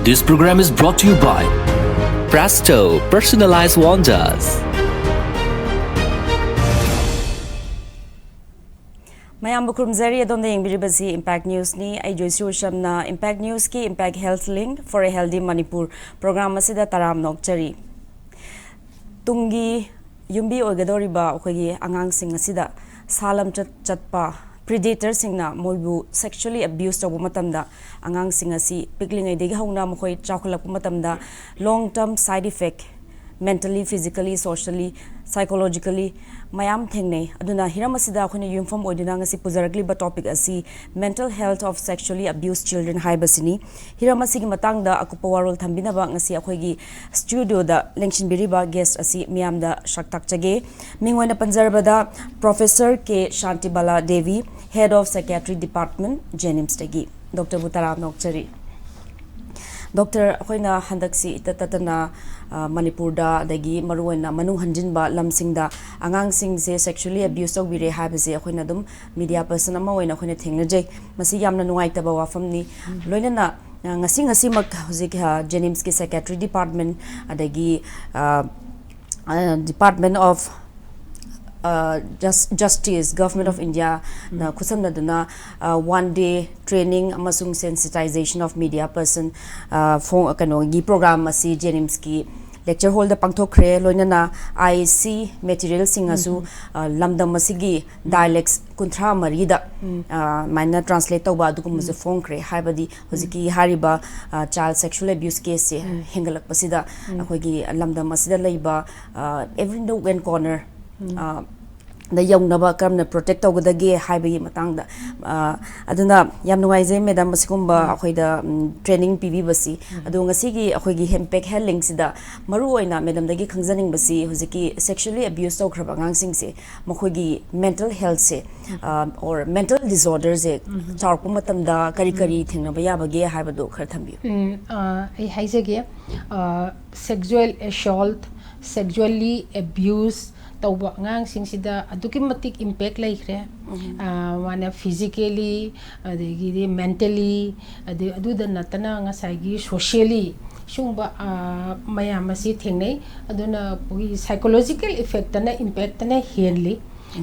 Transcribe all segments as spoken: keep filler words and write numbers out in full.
This program is brought to you by Presto Personalized Wonders. ꯃꯌꯥꯝꯕꯨ ꯈꯨꯔꯨꯝꯖꯔꯤ꯫ ꯑꯗꯣꯝꯅ ꯌꯦꯡꯕꯤꯔꯤꯕꯁꯤ Impact Newsꯅꯤ꯫ ꯑꯩ Joyshree ꯎꯁꯝꯅ Impact Newsꯀꯤ Impact Health Link for a Healthy Manipur program ꯑꯁꯤꯗ ꯇꯔꯥꯝꯅ ꯑꯣꯛꯆꯔꯤ꯫ ꯇꯨꯡꯒꯤ ꯌꯨꯝꯕꯤ ꯑꯣꯏꯒꯗꯧꯔꯤꯕ ꯑꯩꯈꯣꯏꯒꯤ ꯑꯉꯥꯡꯁꯤꯡ ꯑꯁꯤꯗ ꯁꯥ ꯂꯝꯆꯠ ꯆꯠꯄ predatorꯁꯤꯡꯅ ꯃꯣꯏꯕꯨ sexually abuse ꯇꯧꯕ ꯃꯇꯝꯗ, ꯑꯉꯥꯡꯁꯤꯡ ꯑꯁꯤ ꯄꯤꯛꯂꯤꯉꯩꯗꯒꯤ ꯍꯧꯅ ꯃꯈꯣꯏ ꯆꯥꯎꯈꯠꯂꯛꯄ ꯃꯇꯝꯗ long term side effect, mentally, physically, socially, psychologically ꯃꯌꯥꯝ ꯊꯦꯡꯅꯩ꯫ ꯑꯗꯨꯅ ꯍꯤꯔꯝ ꯑꯁꯤꯗ ꯑꯩꯈꯣꯏꯅ ꯌꯨꯝꯐꯝ ꯑꯣꯏꯗꯨꯅ ꯉꯁꯤ ꯄꯨꯖꯔꯛꯂꯤꯕ topic ꯑꯁꯤ mental health of sexually abused children ꯍꯥꯏꯕꯁꯤꯅꯤ꯫ ꯍꯤꯔꯝ ꯑꯁꯤꯒꯤ ꯃꯇꯥꯡꯗ ꯑꯀꯨꯞꯄ ꯋꯥꯔꯣꯜ ꯊꯝꯕꯤꯅꯕ ꯉꯁꯤ ꯑꯩꯈꯣꯏꯒꯤ studioꯗ ꯂꯦꯡꯁꯤꯟꯕꯤꯔꯤꯕ guest ꯑꯁꯤ ꯃꯤꯌꯥꯝꯗ ꯁꯛ ꯇꯥꯛꯆꯒꯦ꯫ ꯃꯤꯡ ꯑꯣꯏꯅ ꯄꯟꯖꯔꯕꯗ Professor K Shantibala Devi, Head of Psychiatry Department, JNIMSꯇꯒꯤ꯫ Doctorꯕꯨ ꯇꯔꯥꯝꯅ ꯑꯣꯛꯆꯔꯤ꯫ Doctor, ꯑꯩꯈꯣꯏꯅ ꯍꯟꯗꯛꯁꯤ ꯏꯇꯠ ꯇꯠꯇꯅ, ꯑ, ꯃꯅꯤꯄꯨꯔꯗ, ꯑꯗꯒꯤ ꯃꯔꯨꯑꯣꯏꯅ ꯃꯅꯨꯡ ꯍꯟꯖꯤꯟꯕ ꯂꯝꯁꯤꯡꯗ ꯑꯉꯥꯡꯁꯤꯡꯁꯦ sexually abuse ꯇꯧꯕꯤꯔꯦ ꯍꯥꯏꯕꯁꯦ ꯑꯩꯈꯣꯏꯅ ꯑꯗꯨꯝ media person ꯑꯃ ꯑꯣꯏꯅ ꯑꯩꯈꯣꯏꯅ ꯊꯦꯡꯅꯖꯩ꯫ ꯃꯁꯤ ꯌꯥꯝꯅ ꯅꯨꯡꯉꯥꯏꯇꯕ ꯋꯥꯐꯝꯅꯤ꯫ ꯂꯣꯏꯅꯅ, ꯑ, ꯉꯁꯤ ꯉꯁꯤꯃꯛ ꯍꯧꯖꯤꯛ, ꯑ, JNIMSꯀꯤ psychiatry department, ꯑꯗꯒꯤ, ꯑ, ꯑ, Department of, ꯑ, Jus-, Justice, Government of Indiaꯅ ꯈꯨꯠꯁꯝꯅꯗꯨꯅ, ꯑ, one day training ꯑꯃꯁꯨꯡ sensitization of media person, ꯑ, ꯐꯣ-, ꯀꯩꯅꯣꯒꯤ program ꯑꯁꯤ JNIMSꯀꯤ lecture hallꯗ ꯄꯥꯡꯊꯣꯛꯈ꯭ꯔꯦ꯫ ꯂꯣꯏꯅꯅ IC materialꯁꯤꯡ ꯑꯁꯨ, ꯑ, ꯂꯝꯗꯝ ꯑꯁꯤꯒꯤ dialects ꯀꯨꯟꯊ꯭ꯔꯥ ꯃꯔꯤꯗ, ꯑ, ꯑꯗꯨꯃꯥꯏꯅ translate ꯇꯧꯕ ꯑꯗꯨꯒꯨꯝꯕꯁꯨ ꯐꯣꯡꯈ꯭ꯔꯦ꯫ ꯍꯥꯏꯕꯗꯤ ꯍꯧꯖꯤꯛꯀꯤ ꯍꯥꯏꯔꯤꯕ, ꯑ, child sexual abuse caseꯁꯦ ꯍꯦꯟꯒꯠꯂꯛꯄꯁꯤꯗ ꯑꯩꯈꯣꯏꯒꯤ ꯂꯝꯗꯝ ꯑꯁꯤꯗ ꯂꯩꯕ, ꯑ, every nook and corner, ꯑ, ꯗ ꯌꯧꯅꯕ ꯀꯔꯝꯅ protect ꯇꯧꯒꯗꯒꯦ ꯍꯥꯏꯕꯒꯤ ꯃꯇꯥꯡꯗ꯫ ꯑ, ꯑꯗꯨꯅ ꯌꯥꯝ ꯅꯨꯡꯉꯥꯏꯖꯩ madam ꯑꯁꯤꯒꯨꯝꯕ ꯑꯩꯈꯣꯏꯗ, ꯎꯝ, training ꯄꯤꯕꯤꯕꯁꯤ꯫ ꯑꯗꯣ ꯉꯁꯤꯒꯤ ꯑꯩꯈꯣꯏꯒꯤ Impact Health Linkꯁꯤꯗ ꯃꯔꯨꯑꯣꯏꯅ madamꯗꯒꯤ ꯈꯪꯖꯅꯤꯡꯕꯁꯤ ꯍꯧꯖꯤꯛꯀꯤ sexually abuse ꯇꯧꯈ꯭ꯔꯕ ꯑꯉꯥꯡꯁꯤꯡꯁꯦ, ꯃꯈꯣꯏꯒꯤ mental healthꯁꯦ, ꯑ, or mental disorderꯁꯦ ꯆꯥꯎꯔꯛꯄ ꯃꯇꯝꯗ ꯀꯔꯤ ꯀꯔꯤ ꯊꯦꯡꯅꯕ ꯌꯥꯕꯒꯦ ꯍꯥꯏꯕꯗꯨ ꯈꯔ ꯊꯝꯕꯤꯌꯨ꯫ ꯎꯝ, ꯑ, ꯑꯩ ꯍꯥꯏꯖꯒꯦ, ꯑ, sexual assault, sexually abuse, ꯇꯧꯕ ꯑꯉꯥꯡꯁꯤꯡꯁꯤꯗ ꯑꯗꯨꯛꯀꯤ ꯃꯇꯤꯛ ꯏꯝꯄꯦꯛ ꯂꯩꯈ꯭ꯔꯦ꯫ ꯃꯥꯅ ꯐꯤꯖꯤꯀꯦꯂꯤ, ꯑꯗꯒꯤꯗꯤ ꯃꯦꯟꯇꯦꯂꯤ, ꯑꯗꯩ ꯑꯗꯨꯗ ꯅꯠꯇꯅ ꯉꯁꯥꯏꯒꯤ ꯁꯣꯁꯤꯌꯦꯂꯤ, ꯁꯤꯒꯨꯝꯕ ꯃꯌꯥꯝ ꯑꯁꯤ ꯊꯦꯡꯅꯩ꯫ ꯑꯗꯨꯅ ꯑꯩꯈꯣꯏꯒꯤ ꯁꯥꯏꯀꯣꯂꯣꯖꯤꯀꯦꯜ ꯏꯐꯦꯛꯇꯅ ꯏꯝꯄꯦꯛꯇꯅ ꯍꯦꯜꯂꯤ꯫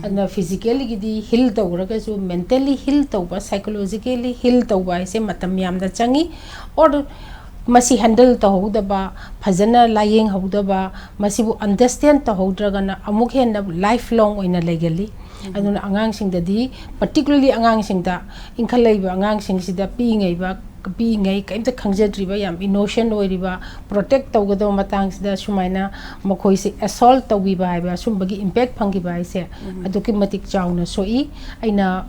ꯑꯗꯨꯅ ꯐꯤꯖꯤꯀꯦꯜꯒꯤꯗꯤ ꯍꯤꯜ ꯇꯧꯔꯒꯁꯨ, ꯃꯦꯟꯇꯦꯜꯂꯤ ꯍꯤꯜ ꯇꯧꯕ, ꯁꯥꯏꯀꯣꯂꯣꯖꯤꯀꯦꯜꯂꯤ ꯍꯤꯜ ꯇꯧꯕ ꯍꯥꯏꯁꯦ ꯃꯇꯝ ꯌꯥꯝꯅ ꯆꯪꯉꯤ꯫ ꯑꯣꯔ ꯃꯁꯤ ꯍꯦꯟꯗꯜ ꯇꯧꯍꯧꯗꯕ, ꯐꯖꯅ ꯂꯥꯏꯌꯦꯡꯍꯧꯗꯕ, ꯃꯁꯤꯕꯨ ꯑꯟꯗꯔꯁꯇꯦꯟ ꯇꯧꯍꯧꯗ꯭ꯔꯒꯅ ꯑꯃꯨꯛ ꯍꯦꯟꯅ ꯂꯥꯏꯐ ꯂꯣꯡ ꯑꯣꯏꯅ ꯂꯩꯒꯜꯂꯤ꯫ ꯑꯗꯨꯅ ꯑꯉꯥꯡꯁꯤꯡꯗꯗꯤ, ꯄꯔꯇꯤꯀꯨꯂꯔꯂꯤ ꯑꯉꯥꯡꯁꯤꯡꯗ, ꯏꯟꯈꯠꯂꯛꯏꯕ ꯑꯉꯥꯡꯁꯤꯡꯁꯤꯗ, ꯄꯤꯛꯏꯉꯩꯕ ꯄꯤꯛꯏꯉꯩ ꯀꯔꯤꯝꯇ ꯈꯪꯖꯗ꯭ꯔꯤꯕ, ꯌꯥꯝ ꯏꯅꯣꯁꯦꯟ ꯑꯣꯏꯔꯤꯕ, ꯄ꯭ꯔꯣꯇꯦꯛ ꯇꯧꯒꯗꯕ ꯃꯇꯥꯡꯁꯤꯗ ꯁꯨꯃꯥꯏꯅ ꯃꯈꯣꯏꯁꯤ ꯑꯦꯁꯣꯜꯠ ꯇꯧꯕꯤꯕ ꯍꯥꯏꯕ, ꯁꯨꯝꯕꯒꯤ ꯏꯝꯄꯦꯛ ꯐꯪꯈꯤꯕ ꯍꯥꯏꯁꯦ ꯑꯗꯨꯛꯀꯤ ꯃꯇꯤꯛ ꯆꯥꯎꯅ ꯁꯣꯛꯏ꯫ ꯑꯩꯅ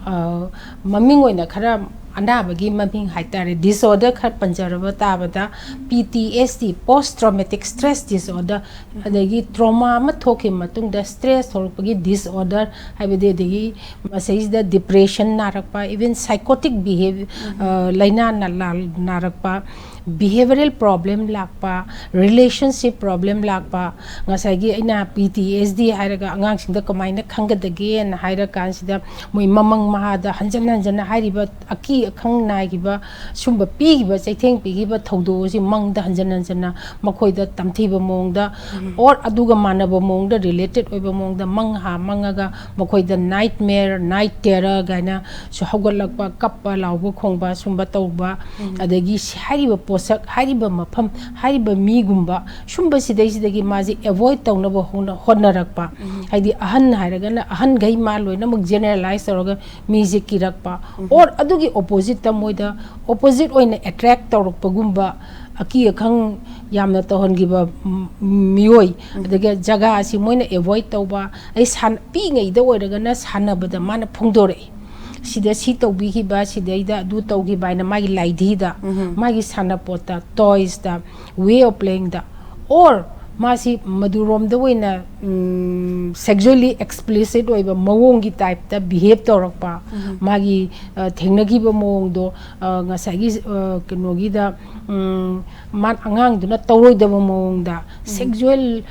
ꯃꯃꯤꯡ ꯑꯣꯏꯅ ꯈꯔ, ꯑꯅꯥꯕꯒꯤ ꯃꯃꯤꯡ ꯍꯥꯏꯇꯥꯔꯦ, ꯗꯤꯁꯑꯣꯔꯗꯔ ꯈꯔ ꯄꯟꯖꯔꯕ ꯇꯥꯕꯗ, ꯄꯤ ꯇꯤ ꯑꯦꯁ ꯗꯤ, ꯄꯣꯁ ꯇ꯭ꯔꯣꯃꯦꯇꯤꯛ ꯁ꯭ꯇ꯭ꯔꯦꯁ ꯗꯤꯁꯑꯣꯔꯗꯔ, ꯑꯗꯒꯤ ꯇ꯭ꯔꯣꯃꯥ ꯑꯃ ꯊꯣꯛꯈꯤꯕ ꯃꯇꯨꯡꯗ ꯁ꯭ꯇ꯭ꯔꯦꯁ ꯊꯣꯛꯂꯛꯄꯒꯤ ꯗꯤꯁꯑꯣꯔꯗꯔ ꯍꯥꯏꯕꯗꯤ, ꯑꯗꯒꯤ ꯃꯁꯩꯁꯤꯗ ꯗꯤꯄ꯭ꯔꯦꯁꯟ ꯅꯥꯔꯛꯄ, ꯏꯚꯟ ꯁꯥꯏꯀꯣꯇꯤꯛ ꯕꯤꯍꯦꯕ ꯂꯥꯏꯅꯥ ꯅꯥꯔꯛꯄ, ꯕꯤꯍꯦꯕꯔꯦꯜ ꯄ꯭ꯔꯣꯕ꯭ꯂꯦꯝ ꯂꯥꯛꯄ, ꯔꯤꯂꯦꯁꯟꯁꯤꯞ ꯄ꯭ꯔꯣꯕ꯭ꯂꯦꯝ ꯂꯥꯛꯄ, ꯉꯁꯥꯏꯒꯤ ꯑꯩꯅ ꯄꯤ ꯇꯤ ꯑꯦꯁ ꯗꯤ ꯍꯥꯏꯔꯒ ꯑꯉꯥꯡꯁꯤꯡꯗ ꯀꯃꯥꯏꯅ ꯈꯪꯒꯗꯒꯦꯅ ꯍꯥꯏꯔꯀꯥꯟꯁꯤꯗ, ꯃꯣꯏ ꯃꯃꯪ ꯃꯍꯥꯗ ꯍꯟꯖꯟ ꯍꯟꯖꯟꯅ ꯍꯥꯏꯔꯤꯕ ꯑꯀꯤ ꯑꯈꯪ ꯅꯥꯏꯈꯤꯕ, ꯁꯨꯝꯕ ꯄꯤꯈꯤꯕ, ꯆꯩꯊꯦꯡ ꯄꯤꯈꯤꯕ ꯊꯧꯗꯣꯛ ꯑꯁꯤ ꯃꯪꯗ ꯍꯟꯖꯟ ꯍꯟꯖꯟꯅ ꯃꯈꯣꯏꯗ ꯇꯝꯊꯤꯕ ꯃꯑꯣꯡꯗ, ꯑꯣꯔ ꯑꯗꯨꯒ ꯃꯥꯟꯅꯕ ꯃꯑꯣꯡꯗ, ꯔꯤꯂꯦꯇꯦꯠ ꯑꯣꯏꯕ ꯃꯑꯣꯡꯗ ꯃꯪ ꯍꯥ ꯃꯪꯉꯒ ꯃꯈꯣꯏꯗ ꯅꯥꯏꯠ ꯃꯦꯌꯔ, ꯅꯥꯏꯠ ꯇꯦꯔꯔ ꯀꯥꯏꯅ ꯁꯨ ꯍꯧꯒꯠꯂꯛꯄ, ꯀꯞꯄ, ꯂꯥꯎꯕ, ꯈꯣꯡꯕ, ꯁꯨꯝꯕ ꯇꯧꯕ, ꯑꯗꯒꯤ ꯁꯤ-, ꯍꯥꯏꯔꯤꯕ ꯄꯣꯠꯁꯛ, ꯍꯥꯏꯔꯤꯕ ꯃꯐꯝ, ꯍꯥꯏꯔꯤꯕ ꯃꯤꯒꯨꯝꯕ, ꯁꯨꯝꯕ ꯁꯤꯗꯩꯁꯤꯗꯒꯤ ꯃꯥꯁꯦ ꯑꯦꯚꯣꯏꯗ ꯇꯧꯅꯕ ꯍꯣꯠꯅ-, ꯍꯣꯠꯅꯔꯛꯄ꯫ ꯍꯥꯏꯗꯤ ꯑꯍꯟ ꯍꯥꯏꯔꯒꯅ ꯑꯍꯟꯈꯩ ꯃꯥ ꯂꯣꯏꯅꯃꯛ ꯖꯦꯅꯦꯔꯦꯂꯥꯏꯁ ꯇꯧꯔꯒ ꯃꯤꯁꯦ ꯀꯤꯔꯛꯄ꯫ ꯑꯣꯔ ꯑꯗꯨꯒꯤ ꯑꯣꯄꯣꯖꯤꯠꯇ ꯃꯣꯏꯗ, ꯑꯣꯄꯣꯖꯤꯠ ꯑꯣꯏꯅ ꯑꯦꯇ꯭ꯔꯦꯛ ꯇꯧꯔꯛꯄꯒꯨꯝꯕ, ꯑꯀꯤ ꯑꯈꯪ ꯌꯥꯝꯅ ꯇꯧꯍꯟꯈꯤꯕ ꯃꯤꯑꯣꯏ, ꯑꯗꯒꯤ ꯖꯒꯥ ꯑꯁꯤ ꯃꯣꯏꯅ ꯑꯦꯚꯣꯏꯗ ꯇꯧꯕ, ꯑꯩ ꯁꯥꯟ-, ꯄꯤꯛꯏꯉꯩꯗ ꯑꯣꯏꯔꯒꯅ ꯁꯥꯟꯅꯕꯗ ꯃꯥꯅ ꯐꯣꯡꯗꯣꯔꯛꯏ꯫ ꯁꯤꯗ ꯁꯤ ꯇꯧꯕꯤꯈꯤꯕ, ꯁꯤꯗꯩꯗ ꯑꯗꯨ ꯇꯧꯈꯤꯕ ꯍꯥꯏꯅ ꯃꯥꯒꯤ ꯂꯥꯏꯙꯤꯗ, ꯃꯥꯒꯤ ꯁꯥꯟꯅꯄꯣꯠꯇ, ꯇꯣꯏꯁꯇ, ꯋꯦ ꯑꯣꯐ ꯄ꯭ꯂꯦꯌꯤꯡꯗ, ꯑꯣꯔ ꯃꯥꯁꯤ ꯃꯗꯨꯔꯣꯝꯗ ꯑꯣꯏꯅ ꯁꯦꯛꯖꯨꯋꯦꯜꯂꯤ ꯑꯦꯛꯁꯄ꯭ꯂꯤꯁꯤꯠ ꯑꯣꯏꯕ ꯃꯑꯣꯡꯒꯤ ꯇꯥꯏꯞꯇ ꯕꯤꯍꯦꯞ ꯇꯧꯔꯛꯄ, ꯃꯥꯒꯤ ꯑ, ꯊꯦꯡꯅꯈꯤꯕ ꯃꯑꯣꯡꯗꯣ, ꯑ, ꯉꯁꯥꯏꯒꯤ ꯑ, ꯀꯩꯅꯣꯒꯤꯗ ꯎꯝ, ꯃꯥ ꯑꯉꯥꯡꯗꯨꯅ ꯇꯧꯔꯣꯏꯗꯕ ꯃꯑꯣꯡꯗ ꯁꯦꯛꯖꯨꯋꯦꯜ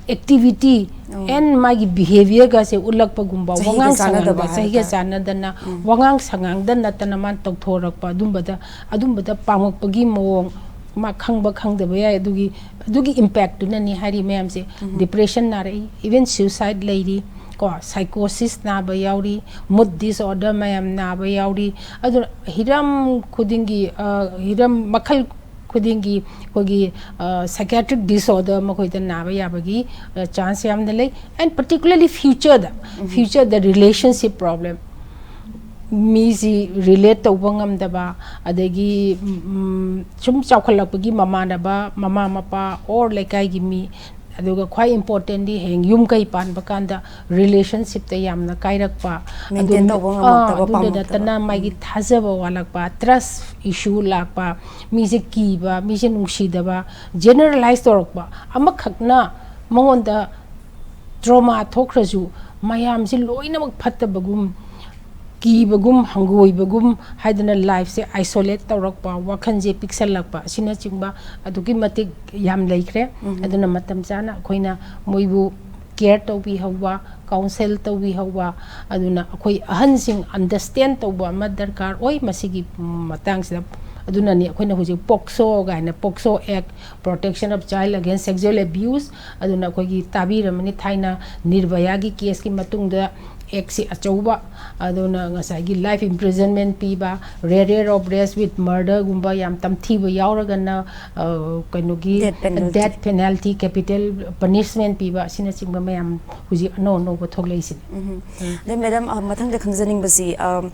ꯑꯦꯛꯇꯤꯚꯤꯇꯤ ꯑꯦꯟ ꯃꯥꯒꯤ ꯕꯤꯍꯦꯕꯤꯌꯔꯒꯁꯦ ꯎꯠꯂꯛꯄꯒꯨꯝꯕ, ꯆꯍꯤꯒ ꯋꯥꯉꯥꯡ ꯆꯥꯟꯅꯗꯕ ꯁꯉꯥꯡꯗ, ꯆꯍꯤꯒ ꯍꯥꯏꯇꯥꯔꯦ꯫ ꯆꯥꯟꯅꯗꯅ ꯋꯥꯉꯥꯡ ꯁꯉꯥꯡꯗ ꯅꯠꯇꯅ ꯃꯥꯅ ꯇꯧꯊꯣꯔꯛꯄ, ꯑꯗꯨꯝꯕꯗ ꯑꯗꯨꯝꯕꯗ ꯄꯥꯝꯃꯛꯄꯒꯤ ꯃꯑꯣꯡ, ꯃꯥ ꯈꯪꯕ ꯈꯪꯗꯕ ꯌꯥꯏ, ꯑꯗꯨꯒꯤ ꯑꯗꯨꯒꯤ ꯏꯝꯄꯦꯛꯇꯨꯅꯅꯤ ꯍꯥꯏꯔꯤ ꯃꯌꯥꯝꯁꯦ꯫ ꯗꯤꯄ꯭ꯔꯦꯁꯟ ꯅꯥꯔꯛꯏ, ꯏꯚꯟ ꯁ꯭ꯌꯨꯁꯥꯏꯗ ꯂꯩꯔꯤ, ꯀꯣ, ꯁꯥꯏꯀꯣꯁꯤꯁ ꯅꯥꯕ ꯌꯥꯎꯔꯤ, ꯃꯨꯗ ꯗꯤꯁꯑꯣꯔꯗꯔ ꯃꯌꯥꯝ ꯅꯥꯕ ꯌꯥꯎꯔꯤ꯫ ꯑꯗꯨꯅ ꯍꯤꯔꯝ ꯈꯨꯗꯤꯡꯒꯤ ꯑ, ꯍꯤꯔꯝ ꯃꯈꯜ ꯈꯨꯗꯤꯡꯒꯤ ꯑꯩꯈꯣꯏꯒꯤ ꯁꯥꯏꯀꯤꯌꯥꯇ꯭ꯔꯤꯛ ꯗꯤꯁꯑꯣꯔꯗꯔ ꯃꯈꯣꯏꯗ ꯅꯥꯕ ꯌꯥꯕꯒꯤ ꯆꯥꯟꯁ ꯌꯥꯝꯅ ꯂꯩ꯫ ꯑꯦꯟ ꯄꯔꯇꯤꯀꯨꯂꯔꯂꯤ ꯐ꯭ꯌꯨꯆꯔꯗ, ꯐ꯭ꯌꯨꯆꯔꯗ ꯔꯤꯂꯦꯁꯟꯁꯤꯞ ꯄ꯭ꯔꯣꯕ꯭ꯂꯦꯝ, ꯃꯤꯁꯤ ꯔꯤꯂꯦꯠ ꯇꯧꯕ ꯉꯝꯗꯕ, ꯑꯗꯒꯤ ꯎꯝ, ꯁꯨꯝ ꯆꯥꯎꯈꯠꯂꯛꯄꯒꯤ ꯃꯃꯥꯟꯅꯕ, ꯃꯃꯥ ꯃꯄꯥ ꯑꯣꯔ ꯂꯩꯀꯥꯏꯒꯤ ꯃꯤ, ꯑꯗꯨꯒ ꯈ꯭ꯋꯥꯏ ꯏꯝꯄꯣꯔꯇꯦꯟꯗꯤ ꯍꯌꯦꯡ ꯌꯨꯝ ꯀꯩ ꯄꯥꯟꯕ ꯀꯥꯟꯗ ꯔꯤꯂꯦꯁꯟꯁꯤꯞꯇ ꯌꯥꯝꯅ ꯀꯥꯏꯔꯛꯄ, ꯃꯦꯟꯇꯦꯟ ꯑꯗꯨꯝ- ꯇꯧꯕ ꯑꯥ, ꯉꯝꯃꯛꯇꯕ, ꯑꯗꯨꯗ ꯄꯥꯝꯃꯛꯇꯕ꯫ ꯅꯠꯇꯅ ꯃꯥꯒꯤ ꯊꯥꯖꯕ ꯋꯥꯠꯂꯛꯄ, ꯇ꯭ꯔꯁ ꯏꯁꯨ ꯂꯥꯛꯄ, ꯃꯤꯁꯦ ꯀꯤꯕ, ꯃꯤꯁꯦ ꯅꯨꯡꯁꯤꯗꯕ, ꯖꯦꯅꯔꯦꯂꯥꯏꯁ ꯇꯧꯔꯛꯄ, ꯑꯃꯈꯛꯅ ꯃꯉꯣꯟꯗ ꯇ꯭ꯔꯣꯃꯥ ꯊꯣꯛꯈ꯭ꯔꯁꯨ ꯃꯌꯥꯝꯁꯦ ꯂꯣꯏꯅꯃꯛ ꯐꯠꯇꯕꯒꯨꯝ, ꯀꯤꯕꯒꯨꯝ, ꯍꯪꯒꯣꯏꯕꯒꯨꯝ ꯍꯥꯏꯗꯅ ꯂꯥꯏꯐꯁꯦ ꯑꯥꯏꯁꯣꯂꯦꯠ ꯇꯧꯔꯛꯄ, ꯋꯥꯈꯜꯁꯦ ꯄꯤꯛꯁꯜꯂꯛꯄ ꯑꯁꯤꯅꯆꯤꯡꯕ ꯑꯗꯨꯛꯀꯤ ꯃꯇꯤꯛ ꯌꯥꯝ ꯂꯩꯈ꯭ꯔꯦ꯫ ꯑꯗꯨꯅ ꯃꯇꯝ ꯆꯥꯅ ꯑꯩꯈꯣꯏꯅ ꯃꯣꯏꯕꯨ ꯀꯦꯌꯔ ꯇꯧꯕꯤꯍꯧꯕ, ꯀꯥꯎꯟꯁꯦꯜ ꯇꯧꯕꯤꯍꯧꯕ, ꯑꯗꯨꯅ ꯑꯩꯈꯣꯏ ꯑꯍꯟꯁꯤꯡ ꯑꯟꯗꯔꯁꯇꯦꯟ ꯇꯧꯕ ꯑꯃ ꯗꯔꯀꯥꯔ ꯑꯣꯏ ꯃꯁꯤꯒꯤ ꯃꯇꯥꯡꯁꯤꯗ꯫ ꯑꯗꯨꯅꯅꯤ ꯑꯩꯈꯣꯏꯅ ꯍꯧꯖꯤꯛ ꯄꯣꯛꯁꯣ ꯀꯥꯏꯅ, POCSO act, protection of child against sexual abuse, ꯑꯗꯨꯅ ꯑꯩꯈꯣꯏꯒꯤ ꯇꯥꯕꯤꯔꯝꯃꯅꯤ, ꯊꯥꯏꯅ ꯅꯤꯔꯚꯌꯥꯒꯤ ꯀꯦꯁꯀꯤ ꯃꯇꯨꯡꯗ ꯑꯦꯛꯁꯤ ꯑꯆꯧꯕ, ꯑꯗꯨꯅ ꯉꯁꯥꯏꯒꯤ ꯂꯥꯏꯐ ꯏꯝꯄ꯭ꯔꯤꯖꯟꯃꯦꯟ ꯄꯤꯕ, ꯔꯦꯔꯦꯔ ꯑꯣꯐ ꯔꯦꯁ ꯋꯤꯠ ꯃꯔꯗꯔꯒꯨꯝꯕ ꯌꯥꯝ ꯇꯝꯊꯤꯕ ꯌꯥꯎꯔꯒꯅ, ꯑ, ꯀꯩꯅꯣꯒꯤ Death penalty. Date penalty, capital punishment ꯄꯤꯕ ꯑꯁꯤꯅꯆꯤꯡꯕ ꯃꯌꯥꯝ ꯍꯧꯖꯤꯛ ꯑꯅꯧ ꯑꯅꯧꯕ ꯊꯣꯛꯂꯛꯏꯁꯤꯅꯤ꯫ ꯑꯗꯩ ꯃꯦꯗꯥꯝ, ꯑ, ꯃꯊꯪꯗ ꯈꯪꯖꯅꯤꯡꯕꯁꯤ, ꯑꯝ,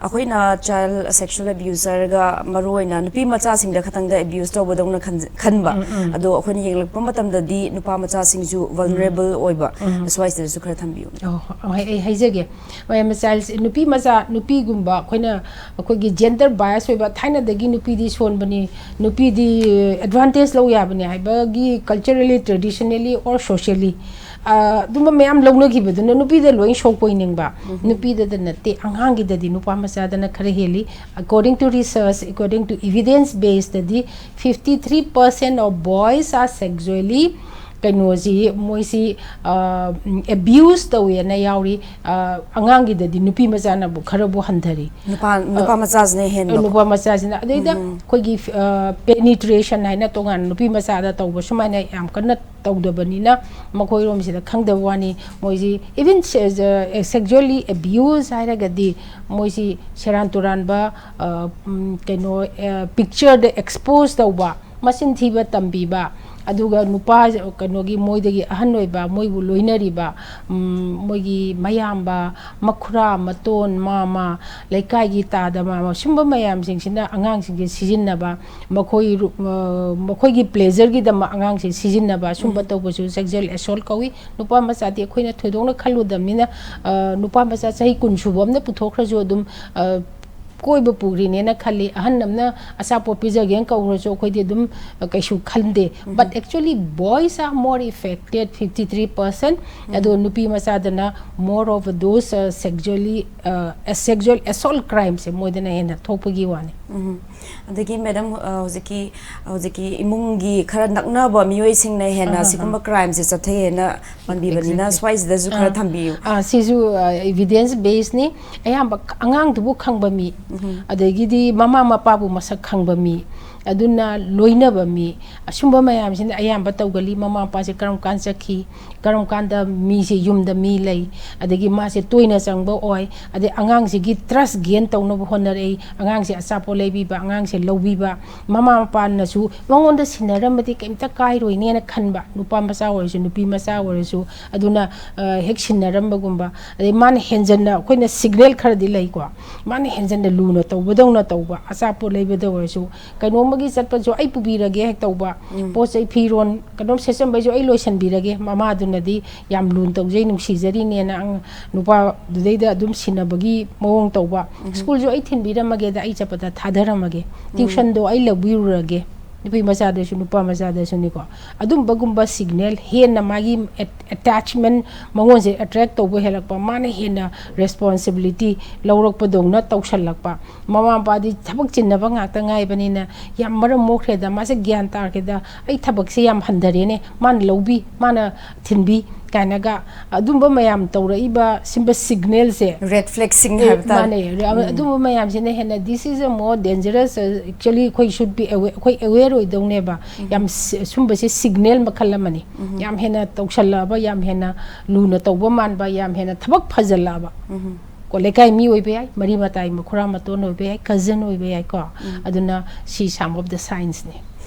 ꯑꯩꯈꯣꯏꯅ ꯆꯥꯏꯜ ꯁꯦꯛꯁꯨꯋꯦꯜ ꯑꯦꯕ꯭ꯌꯨꯖꯔꯒ ꯃꯔꯨꯑꯣꯏꯅ ꯅꯨꯄꯤ ꯃꯆꯥꯁꯤꯡꯗ ꯈꯛꯇꯪꯗ ꯑꯦꯕ꯭ꯌꯨꯁ ꯇꯧꯕꯗꯧꯅ ꯈꯟꯖ-, ꯈꯟꯕ꯫ ꯑꯗꯣ ꯑꯩꯈꯣꯏꯅ ꯌꯦꯡꯂꯛꯄ ꯃꯇꯝꯗꯗꯤ ꯅꯨꯄꯥ ꯃꯆꯥꯁꯤꯡꯁꯨ ꯚꯜꯅꯔꯦꯕꯜ ꯑꯣꯏꯕ꯫ ꯁ꯭ꯋꯥꯏꯁꯤꯗꯁꯨ ꯈꯔ ꯊꯝꯕꯤꯌꯨ꯫ ꯑꯣ, ꯑꯩ, ꯑꯩ ꯍꯥꯏꯖꯒꯦ꯫ ꯃꯌꯥꯝ ꯃꯆꯥ, ꯅꯨꯄꯤ ꯃꯆꯥ, ꯅꯨꯄꯤꯒꯨꯝꯕ ꯑꯩꯈꯣꯏꯅ, ꯑꯩꯈꯣꯏꯒꯤ gender bias ꯑꯣꯏꯕ, ꯊꯥꯏꯅꯗꯒꯤ ꯅꯨꯄꯤꯗꯤ ꯁꯣꯟꯕꯅꯤ, ꯅꯨꯄꯤꯗꯤ advantage ꯂꯧ ꯌꯥꯕꯅꯤ ꯍꯥꯏꯕꯒꯤ culturally, traditionally or socially, ꯑ, ꯑꯗꯨꯝꯕ ꯃꯌꯥꯝ ꯂꯧꯅꯈꯤꯕꯗꯨꯅ ꯅꯨꯄꯤꯗ ꯂꯣꯏ ꯁꯣꯛꯄ ꯑꯣꯏꯅꯤꯡꯕ꯫ ꯅꯨꯄꯤꯗꯗ ꯅꯠꯇꯦ, ꯑꯉꯥꯡꯒꯤꯗꯗꯤ ꯅꯨꯄꯥ ꯃꯆꯥꯗꯅ ꯈꯔ ꯍꯦꯜꯂꯤ꯫ According to research, according to evidence basedꯗꯤ, fifty three percent of boys are sexually, ꯀꯩꯅꯣꯁꯤ, ꯃꯣꯏꯁꯤ, ꯑ, ꯎꯝ, abuse ꯇꯧꯋꯦꯅ ꯌꯥꯎꯔꯤ꯫ ꯑ, ꯑꯉꯥꯡꯒꯤꯗꯗꯤ ꯅꯨꯄꯤ ꯃꯆꯥꯅꯕꯨ ꯈꯔꯕꯨ ꯍꯟꯊꯔꯤ꯫ ꯅꯨꯄꯥ ꯅꯨꯄꯥ ꯃꯆꯥꯁꯤꯅ ꯍꯦꯟꯕ꯫ ꯅꯨꯄꯥ ꯃꯆꯥꯁꯤꯅ꯫ ꯑꯗꯩꯗ ꯑꯩꯈꯣꯏꯒꯤ, ꯑ, penetration ꯍꯥꯏꯅ ꯇꯣꯉꯥꯟꯅ ꯅꯨꯄꯤ ꯃꯆꯥꯗ ꯇꯧꯕ, ꯁꯨꯃꯥꯏꯅ ꯌꯥꯝ ꯀꯟꯅ ꯇꯧꯗꯕꯅꯤꯅ, ꯃꯈꯣꯏꯔꯣꯝꯁꯤꯗ ꯈꯪꯗꯕ ꯋꯥꯅꯤ꯫ ꯃꯣꯏꯁꯤ even se-, sexually abuse ꯍꯥꯏꯔꯒꯗꯤ, ꯃꯣꯏꯁꯤ ꯁꯦꯔꯥꯟ ꯇꯨꯔꯥꯟꯕ, ꯑ, ꯎꯝ, ꯀꯩꯅꯣ, ꯑ, pictureꯗ expose ꯇꯧꯕ, ꯃꯆꯤꯟ ꯊꯤꯕ ꯇꯝꯕꯤꯕ, ꯑꯗꯨꯒ ꯅꯨꯄꯥ, ꯀꯩꯅꯣꯒꯤ, ꯃꯣꯏꯗꯒꯤ ꯑꯍꯟ ꯑꯣꯏꯕ, ꯃꯣꯏꯕꯨ ꯂꯣꯏꯅꯔꯤꯕ, ꯎꯝ, ꯃꯣꯏꯒꯤ ꯃꯌꯥꯝꯕ, ꯃꯈꯨꯔꯥ, ꯃꯇꯣꯟ, ꯃꯥꯃ, ꯂꯩꯀꯥꯏꯒꯤ ꯇꯥꯗ ꯃꯥꯃ, ꯁꯨꯝꯕ ꯃꯌꯥꯝꯁꯤꯡꯁꯤꯅ ꯑꯉꯥꯡꯁꯤꯡꯁꯦ ꯁꯤꯖꯤꯟꯅꯕ, ꯃꯈꯣꯏ, ꯑ, ꯃꯈꯣꯏꯒꯤ pleasureꯒꯤꯗꯃꯛ ꯑꯉꯥꯡꯁꯦ ꯁꯤꯖꯤꯟꯅꯕ, ꯁꯨꯝꯕ ꯇꯧꯕꯁꯨ sexual assault ꯀꯧꯏ꯫ ꯅꯨꯄꯥ ꯃꯆꯥꯗꯤ ꯑꯩꯈꯣꯏꯅ ꯊꯣꯏꯗꯣꯛꯅ ꯈꯜꯂꯨꯗꯕꯅꯤꯅ, ꯑ, ꯅꯨꯄꯥ ꯃꯆꯥ ꯆꯍꯤ ꯀꯨꯟ ꯁꯨꯕ ꯑꯃꯅ ꯄꯨꯊꯣꯛꯈ꯭ꯔꯁꯨ ꯑꯗꯨꯝ, ꯑ, ꯀꯣꯏꯕ ꯄꯨꯈ꯭ꯔꯤꯅꯦꯅ ꯈꯜꯂꯤ꯫ ꯑꯍꯟ ꯑꯃꯅ ꯑꯆꯥꯄꯣꯠ ꯄꯤꯖꯒꯦꯅ ꯀꯧꯈ꯭ꯔꯁꯨ ꯑꯩꯈꯣꯏꯗꯤ ꯑꯗꯨꯝ, ꯑ, ꯀꯩꯁꯨ ꯈꯟꯗꯦ꯫ But actually boys are more affected, fifty three percent꯫ ꯑꯗꯣ ꯅꯨꯄꯤ ꯃꯆꯥꯗꯅ more of those, uh, sexually, uh, sexual assault crimeꯁꯦ ꯃꯣꯏꯗꯅ ꯍꯦꯟꯅ ꯊꯣꯛꯄꯒꯤ ꯋꯥꯅꯤ꯫ ꯎꯝ꯫ ꯑꯗꯒꯤ ꯃꯦꯗꯥꯝ, ꯑ, ꯍꯧꯖꯤꯛꯀꯤ ꯍꯧꯖꯤꯛꯀꯤ ꯏꯃꯨꯡꯒꯤ ꯈꯔ ꯅꯛꯅꯕ ꯃꯤꯑꯣꯏꯁꯤꯡꯅ ꯍꯦꯟꯅ ꯑꯍꯥ, ꯁꯤꯒꯨꯝꯕ crimeꯁꯦ ꯆꯠꯊꯩ ꯍꯥꯏꯅ ꯄꯟꯕꯤꯕꯅꯤꯅ, Exactly. ꯁ꯭ꯋꯥꯏꯁꯤꯗꯁꯨ ꯈꯔ ꯑꯥ꯫ ꯊꯝꯕꯤꯌꯨ꯫ ꯑꯥ, ꯁꯤꯁꯨ, ꯑ, evidence basedꯅꯤ꯫ ꯑꯌꯥꯝꯕ ꯑꯉꯥꯡꯗꯨꯕꯨ ꯈꯪꯕ ꯃꯤ, ꯑꯗꯒꯤꯗꯤ ꯃꯃꯥ ꯃꯄꯥꯕꯨ ꯃꯁꯛ ꯈꯪꯕ ꯃꯤ, ꯑꯗꯨꯅ ꯂꯣꯏꯅꯕ ꯃꯤ, ꯑꯁꯨꯝꯕ ꯃꯌꯥꯝꯁꯤꯅ ꯑꯌꯥꯝꯕ ꯇꯧꯒꯜꯂꯤ꯫ ꯃꯃꯥ ꯃꯄꯥꯁꯦ ꯀꯔꯝ ꯀꯥꯟ ꯆꯠꯈꯤ, ꯀꯔꯝ ꯀꯥꯟꯗ ꯃꯤꯁꯦ ꯌꯨꯝꯗ ꯃꯤ ꯂꯩ, ꯑꯗꯒꯤ ꯃꯥꯁꯦ ꯇꯣꯏꯅ ꯆꯪꯕ ꯑꯣꯏ, ꯑꯗꯩ ꯑꯉꯥꯡꯁꯤꯒꯤ trust gain ꯇꯧꯅꯕ ꯍꯣꯠꯅꯔꯛꯏ, ꯑꯉꯥꯡꯁꯦ ꯑꯆꯥꯄꯣꯠ ꯂꯩꯕꯤꯕ, ꯑꯉꯥꯡꯁꯦ ꯂꯧꯕꯤꯕ, ꯃꯃꯥ ꯃꯄꯥꯅꯁꯨ ꯃꯉꯣꯟꯗ ꯁꯤꯟꯅꯔꯝꯃꯗꯤ ꯀꯩꯝꯇ ꯀꯥꯏꯔꯣꯏꯅꯦꯅ ꯈꯟꯕ, ꯅꯨꯄꯥ ꯃꯆꯥ ꯑꯣꯏꯔꯁꯨ, ꯅꯨꯄꯤ ꯃꯆꯥ ꯑꯣꯏꯔꯁꯨ꯫ ꯑꯗꯨꯅ, ꯑ, ꯍꯦꯛ ꯁꯤꯟꯅꯔꯝꯕꯒꯨꯝꯕ, ꯑꯗꯩ ꯃꯥꯅ ꯍꯦꯟꯖꯟꯅ, ꯑꯩꯈꯣꯏꯅ signal ꯈꯔꯗꯤ ꯂꯩꯀꯣ, ꯃꯥꯅ ꯍꯦꯟꯖꯟꯅ ꯂꯨꯅ ꯇꯧꯕꯗꯧꯅ ꯇꯧꯕ, ꯑꯆꯥꯄꯣꯠ ꯂꯩꯕꯗ ꯑꯣꯏꯔꯁꯨ, ꯀꯩꯅꯣꯝ ꯄꯒꯤ ꯆꯠꯄꯁꯨ ꯑꯩ ꯄꯨꯕꯤꯔꯒꯦ ꯍꯦꯛ ꯇꯧꯕ꯫ ꯎꯝ꯫ ꯄꯣꯠ ꯆꯩ ꯐꯤꯔꯣꯟ ꯀꯩꯅꯣꯝ ꯁꯦꯠꯆꯟꯕꯩꯁꯨ ꯑꯩ ꯂꯣꯏꯁꯟꯕꯤꯔꯒꯦ꯫ ꯃꯃꯥꯗꯨꯅꯗꯤ ꯌꯥꯝ ꯂꯨꯅ ꯇꯧꯖꯩ, ꯅꯨꯡꯁꯤꯖꯔꯤꯅꯦꯅ ꯑꯉ-, ꯅꯨꯄꯥꯗꯨꯗꯩꯗ ꯑꯗꯨꯝ ꯁꯤꯟꯅꯕꯒꯤ ꯃꯑꯣꯡ ꯇꯧꯕ꯫ ꯎꯝ꯫ ꯁ꯭ꯀꯨꯜꯁꯨ ꯑꯩ ꯊꯤꯟꯕꯤꯔꯝꯃꯒꯦꯗ, ꯑꯩ ꯆꯠꯄꯗ ꯊꯥꯗꯔꯝꯃꯒꯦ꯫ ꯎꯝ꯫ ꯇ꯭ꯌꯨꯁꯟꯗꯣ ꯑꯩ ꯂꯧꯕꯤꯔꯨꯔꯒꯦ꯫ ꯅꯨꯄꯤ ꯃꯆꯥꯗꯁꯨ, ꯅꯨꯄꯥ ꯃꯆꯥꯗꯁꯨꯅꯤꯀꯣ꯫ ꯑꯗꯨꯝꯕꯒꯨꯝꯕ ꯁꯤꯒꯅꯦꯜ, ꯍꯦꯟꯅ ꯃꯥꯒꯤ ꯑꯦꯠ-, ꯑꯦꯇꯦꯆꯃꯦꯟ, ꯃꯉꯣꯟꯁꯦ ꯑꯦꯇ꯭ꯔꯦꯛ ꯇꯧꯕ ꯍꯦꯜꯂꯛꯄ, ꯃꯥꯅ ꯍꯦꯟꯅ ꯔꯦꯁꯄꯣꯟꯁꯤꯕꯤꯂꯤꯇꯤ ꯂꯧꯔꯛꯄꯗꯧꯅ ꯇꯧꯁꯜꯂꯛꯄ꯫ ꯃꯃꯥ ꯃꯄꯥꯗꯤ ꯊꯕꯛ ꯆꯤꯟꯅꯕ ꯉꯥꯛꯇ ꯉꯥꯏꯕꯅꯤꯅ ꯌꯥꯝ ꯃꯔꯝ ꯃꯣꯛꯈ꯭ꯔꯦꯗ, ꯃꯥꯁꯦ ꯒ꯭ꯌꯥꯟ ꯇꯥꯈ꯭ꯔꯦꯗ, ꯑꯩ ꯊꯕꯛꯁꯦ ꯌꯥꯝ ꯍꯟꯊꯔꯦꯅꯦ, ꯃꯥꯅ ꯂꯧꯕꯤ, ꯃꯥꯅ ꯊꯤꯟꯕꯤ ꯀꯥꯏꯅꯒ ꯑꯗꯨꯝꯕ ꯃꯌꯥꯝ ꯇꯧꯔꯛꯏꯕ ꯁꯤꯝꯕ ꯁꯤꯒꯅꯦꯜꯁꯦ꯫ ꯔꯦꯗ ꯐ꯭ꯂꯦꯒꯁꯤꯡ ꯑꯦ, ꯍꯥꯏꯕ ꯇꯥꯔꯦ꯫ ꯃꯥꯅꯦ꯫ ꯔꯦ-, ꯎꯝ꯫ ꯑꯗꯨꯝꯕ ꯃꯌꯥꯝꯁꯤꯅ ꯍꯦꯟꯅ, this is a more dangerous, uh, actually ꯑꯩꯈꯣꯏ should be aware, ꯑꯩꯈꯣꯏ ꯑꯋꯦꯌꯔ ꯑꯣꯏꯗꯧꯅꯦꯕ꯫ ꯎꯝ꯫ ꯌꯥꯝ ꯁꯤ-, ꯁꯨꯝꯕꯁꯦ ꯁꯤꯒꯅꯦꯜ ꯃꯈꯜ ꯑꯃꯅꯤ꯫ ꯎꯝ꯫ ꯌꯥꯝ ꯍꯦꯟꯅ ꯇꯧꯁꯜꯂꯛꯑꯕ, ꯌꯥꯝ ꯍꯦꯟꯅ ꯂꯨꯅ ꯇꯧꯕ ꯃꯥꯟꯕ, ꯌꯥꯝ ꯍꯦꯟꯅ ꯊꯕꯛ ꯐꯖꯜꯂꯛꯑꯕ꯫ ꯎꯝ꯫ ꯀꯣ, ꯂꯩꯀꯥꯏ ꯃꯤ ꯑꯣꯏꯕ ꯌꯥꯏ, ꯃꯔꯤ ꯃꯇꯥꯏ ꯃꯈꯨꯔꯥ ꯃꯇꯣꯟ ꯑꯣꯏꯕ ꯌꯥꯏ, ꯀꯖꯟ ꯑꯣꯏꯕ ꯌꯥꯏꯀꯣ꯫ ꯎꯝ꯫ ꯑꯗꯨꯅ ꯁꯤ some of the signs ꯅꯤ꯫